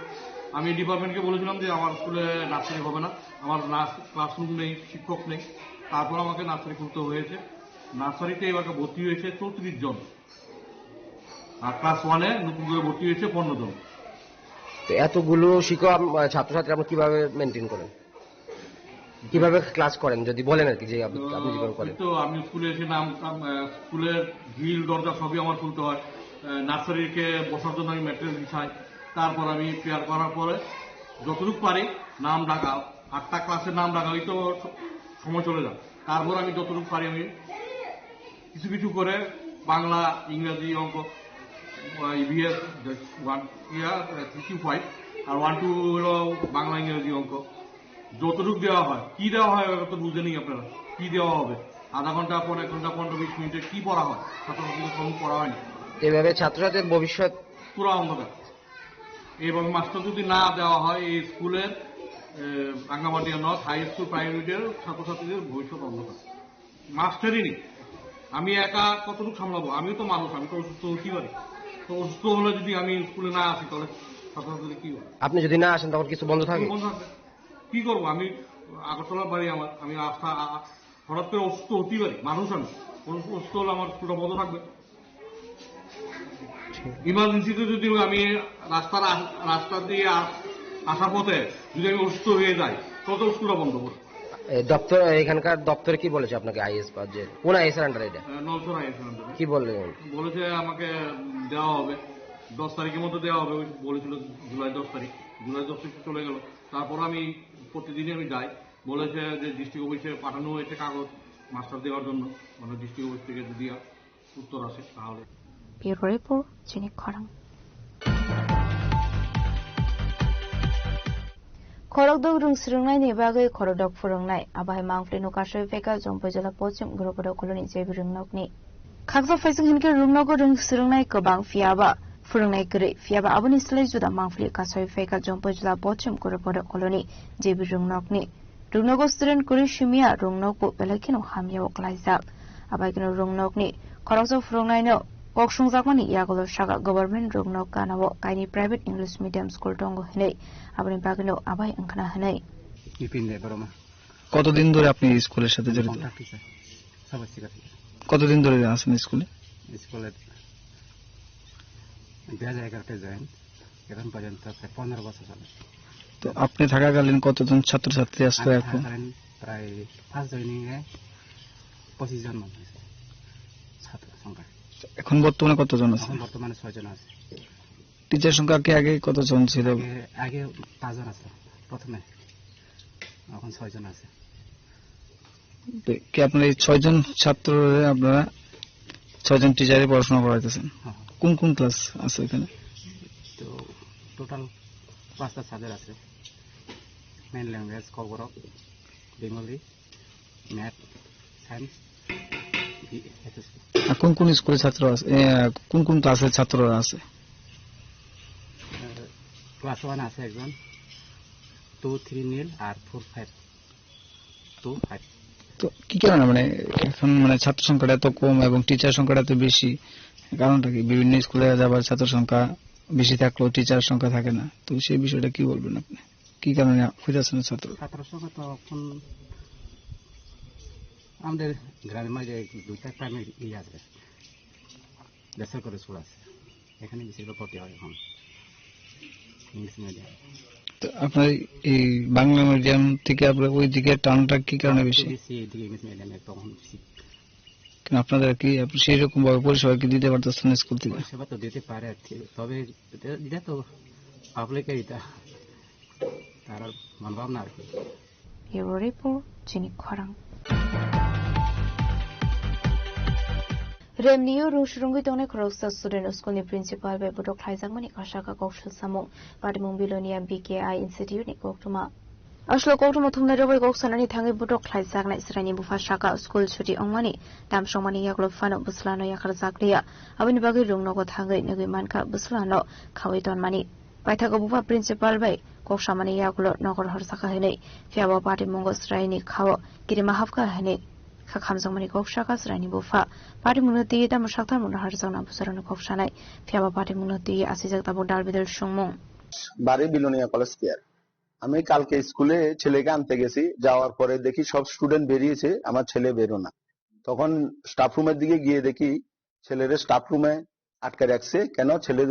আমি ডিপার্টমেন্টকে বলেছিলাম যে আমার স্কুলে নার্সারি হবে না, আমার নার্স-, ক্লাসরুম নেই, শিক্ষক নেই। তারপর আমাকে নার্সারি খুলতে হয়েছে। নার্সারিতে এবার ভর্তি হয়েছে চৌত্রিশ জন, আর ক্লাস ওয়ানে নতুন করে ভর্তি হয়েছে পনেরো জন। তো এতগুলো শিক্ষক আপ-, ছাত্রছাত্রী আপনি কিভাবে মেনটেন করেন? কিভাবে ক্লাস করেন যদি বলেন আর কি, যে আপ-, তো আপনি যেভাবে করেন। তো আমি স্কুলে এসে নাম, নাম, আহ, স্কুলের গ্রিল দরজা সবই আমার খুলতে হয়। আহ, নার্সারিকে বসার জন্য আমি ম্যাটেরিয়াল বিছাই। তারপর আমি প্রেয়ার করার পরে যতটুকু পারি নাম ডাকা, আটটা ক্লাসের নাম ডাকা, ওই তো স-, সময় চলে যায়। তারপর আমি যতটুকু পারি আমি কিছু কিছু করে বাংলা, ইংরাজি, অঙ্ক, আহ, ইভিএস, ওয়ান, ইয়া, থ্রি টু ফাইভ, আর ওয়ান টু হলো বাংলা, ইংরাজি, অঙ্ক। যতটুকু দেওয়া হয়, কি দেওয়া হয়, ওটা তো বুঝে নেই আপনারা, কি দেওয়া হবে। আধা ঘন্টা, পনেরো ঘন্টা, পনেরো বিশ মিনিটে কি পড়া হয়, ছাত্রছাত্রীদের কোনো পড়া হয় না। এভাবে ছাত্রছাত্রীর ভবিষ্যৎ পুরো অন্ধকার। এইভাবে মাস্টার যদি না দেওয়া হয়, এই স্কুলের, এ, রাঙ্গামাটিয়া নর্থ হাই স্কুল প্রাইমারির ছাত্রছাত্রীদের ভবিষ্যৎ অন্ধকার। মাস্টারই নেই। আমি একা কতটুকু সামলাবো? আমিও তো মানুষ, আমি তো অসুস্থ হতেই পারি। তো অসুস্থ হলে যদি আমি স্কুলে না আসি, তাহলে ছাত্রছাত্রীদের কি হবে? আপনি যদি না আসেন, তখন কিছু বন্ধ থাকে? বন্ধ থাকবে। কি করবো আমি? আগরতলার বাড়ি আমার, আমি আস্থা, আ-, আ-, হঠাৎ করে অসুস্থ হতেই পারি, মানুষ আমি। কোনো অসুস্থ হলে আমার স্কুলটা বন্ধ থাকবে। ইমার্জেন্সিতে যদি আমি রাস্তার আ-, রাস্তা দিয়ে আ-, আসার পথে যদি আমি অসুস্থ হয়ে যাই, তত স্কুলটা বন্ধ করবো। এ, দপ্তর, এখানকার দপ্তরে কি বলেছে আপনাকে? আইএস বা যে কোন আইএস এর আন্ডারে এটা? আহ, নলছড়া আইএস এর আন্ডারে। কি বললেন? বলেছে আমাকে দেওয়া হবে, দশ তারিখের মধ্যে দেওয়া হবে, ওই বলেছিল জুলাই দশ তারিখ। জুলাই দশ তারিখ চলে গেল। তারপর আমি প্রতিদিনই আমি যাই, বলেছে যে ডিস্ট্রিক্ট অফিসে পাঠানো হয়েছে কাগজ মাস্টার দেওয়ার জন্য, মানে ডিস্ট্রিক্ট অফিস থেকে যদি উত্তর আসে তাহলে। Bureau Report, Chini Khorang. Khorokdok rwng swrwngnaini bagwi khorokdok phwrwngnai. Abo hai mangpli no kasui phaikha Jompui jila Pochim Gurubodo koloni J B rwngnokni. Khaksa phaising hinkhe rwngnogo rwng swrwngnai kwbang, phiyaba phwrwngnai kwrwi, phiyaba aboni slai juda mangpli kasui phaikha Jompui jila Pochim Gurubodo koloni J B rwngnokni. Rwngnogo student kwrwi simiya rwngnokbo belai kheno hamyao klaijak. Abai kheno rwngnokni khoroksa phwrwngnaino kok sungjakmani yagulo saka government rwngnok ganao kainwi private English medium school tongo hinwi, aboni bagwino abai wngkhna hinwi. Bipin দেব বর্মা। কতদিন ধরে আপনি এই স্কুলের সাথে আমি জড়িত? Contract teacher, সবাই শিক্ষা থেকে। কতদিন ধরে আছেন স্কুলে? স্কুলে দুই হাজার এগারোতে জয়েন, এখন পর্যন্ত প্রায় পনেরো বছর চলে। তো আপনি থাকাকালীন কতজন ছাত্রছাত্রী আসতো আমি এখন? থাকাকালীন প্রায় ফার্স্ট জয়েনিং এ পঁচিশ জন মতো হয়েছে ছাত্র সংখ্যা। এখন বর্তমানে কতজন আছে? এখন বর্তমানে ছয় জন আছে। টিচার সংখ্যা কি আগে কতজন ছিল? আগে, আগে পাঁচজন আছে প্রথমে, এখন ছয়জন আছে। তো কি আপনার এই ছয়জন ছাত্র, আপনারা ছয়জন টিচারে পড়াশোনা করাইতেছেন? হ্যাঁ। কোন কোন ক্লাস আছে এখানে? তো টোটাল পাঁচটা সাবজেক্ট আছে, main language, Kokborok, Bengali, math, science, বি-, এসএসসি। আর কোন কোন স্কুলের ছাত্র আছে, এ, কোন কোন ক্লাসের ছাত্ররা আছে? ক্লাস ওয়ান আছে একজন, টু, থ্রি নীল, আর ফোর, ফাইভ, টু, ফাইভ। তো কি কারণে মানে এখন মানে ছাত্র সংখ্যাটা এত কম এবং টিচার সংখ্যাটা এত বেশি? কারণটা কি? বিভিন্ন স্কুলে যাবার ছাত্র সংখ্যা বেশি থাকলেও টিচার সংখ্যা থাকে না, তো সেই বিষয়টা কি বলবেন আপনি? কি কারণে হইতেছে না ছাত্র? ছাত্র সংখ্যা তো এখন আমাদের গ্রামের মাঝে দুইটা প্রাইমারি ইয়ে আছে, বেসরকারি স্কুল আছে, এখানে বেশিরভাগ ভর্তি হয় এখন ইংলিশ মিডিয়াম। তো আপনার এই বাংলা মিডিয়াম থেকে আপনার ওই দিকে টানটা কি কারণে বেশি? বেশি এইদিকে ইংলিশ মিডিয়ামে তখন বেশি। কিন্তু আপনারা কি আপনি সেই রকম ভাবে পরিষেবা কি দিতে পারতেছেন স্কুল থেকে? পরিষেবা তো দিতে পারে, ঠিক, তবে এটা, এটা তো পাবলিকের এটা, তার আর মনোভাবনা আর কি। Bureau Report, Chini Khorang. Remlio rung swrwngwi tongnai khoroksa student school ni principal bai botok khlaijakmani kasaka kok salsamung. Patimung Bilonia B K I Institute ni koktwma. Aswk koktwma thumnai rok bai kok sanani thangwi botok khlaijaknai chwraini bupha saka school chuti wngmani, tamsokmani yagulo phano bwslano yakarjakliya. Aboni bagwi rung nogo thangwi nugwi mankha bwslano khawi tonmani. Paithago bupha principal bai kok samani yagulo nokol horjakha hinwi, phiyaba patimungo chwraini khao kirima hapkha hinwi kha khamjakmani kok saka chwraini bupha. Patimungno twiwi tamo sakthar mungno harjakna bwsarokno kok sanai, phiyaba patimungno twiwi asijak tabuk dal bidal songmung. বাড়ি Belonia college square. আমি কালকে স্কুলে ছেলেকে আনতে গেছি, যাওয়ার পরে দেখি সব স্টুডেন্ট বেরিয়েছে, আমার ছেলে বেরো না। তখন স্টাফ রুমের দিকে গিয়ে দেখি ছেলেরে স্টাফ রুমে আটকে রাখছে। কেন? ছেলে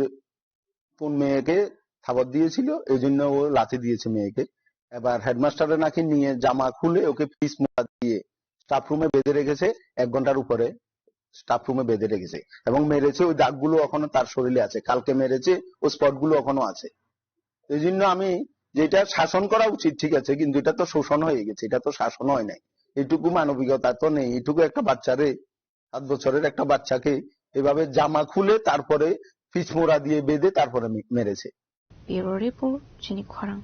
কোন মেয়েকে থাবড় দিয়েছিল, এই জন্য ও লাথি দিয়েছে মেয়েকে। এবার হেডমাস্টারে নাকি নিয়ে জামা খুলে ওকে পিচ মোড়া দিয়ে স্টাফ রুমে বেঁধে রেখেছে, এক ঘন্টার উপরে স্টাফ রুমে বেঁধে রেখেছে এবং মেরেছে। ওই দাগগুলো এখনো তার শরীরে আছে, কালকে মেরেছে, ওই স্পটগুলো এখনো আছে। এই জন্য আমি, যেটা শাসন করা উচিত ঠিক আছে, কিন্তু এটা তো শোষণ হয়ে গেছে, এটা তো শাসন হয় নাই। এইটুকু মানবিকতা তো নেই। এইটুকু একটা বাচ্চারে, সাত বছরের একটা বাচ্চাকে এভাবে জামা খুলে তারপরে পিচমোড়া দিয়ে বেঁধে তারপরে মে-, মেরেছে। Bureau Report, Chini Khorang.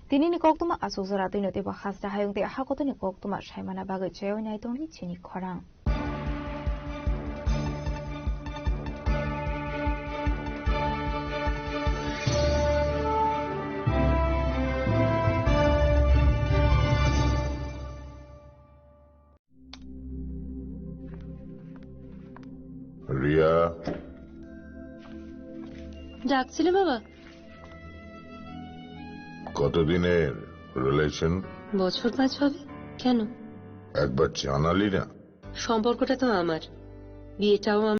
Tinini koktwma aswk jora twino teibo hasta hayung tei hakotoni koktwma saimana bagwi chayoi nai tongdi Chini Khorang. Riya. ডাকছিলে বাবা? কতদিনের রিলেশন? বছর পাঁচ হবে। কেন? একবার জানালি না। সম্পর্কটা তো আমার, বিয়েটাও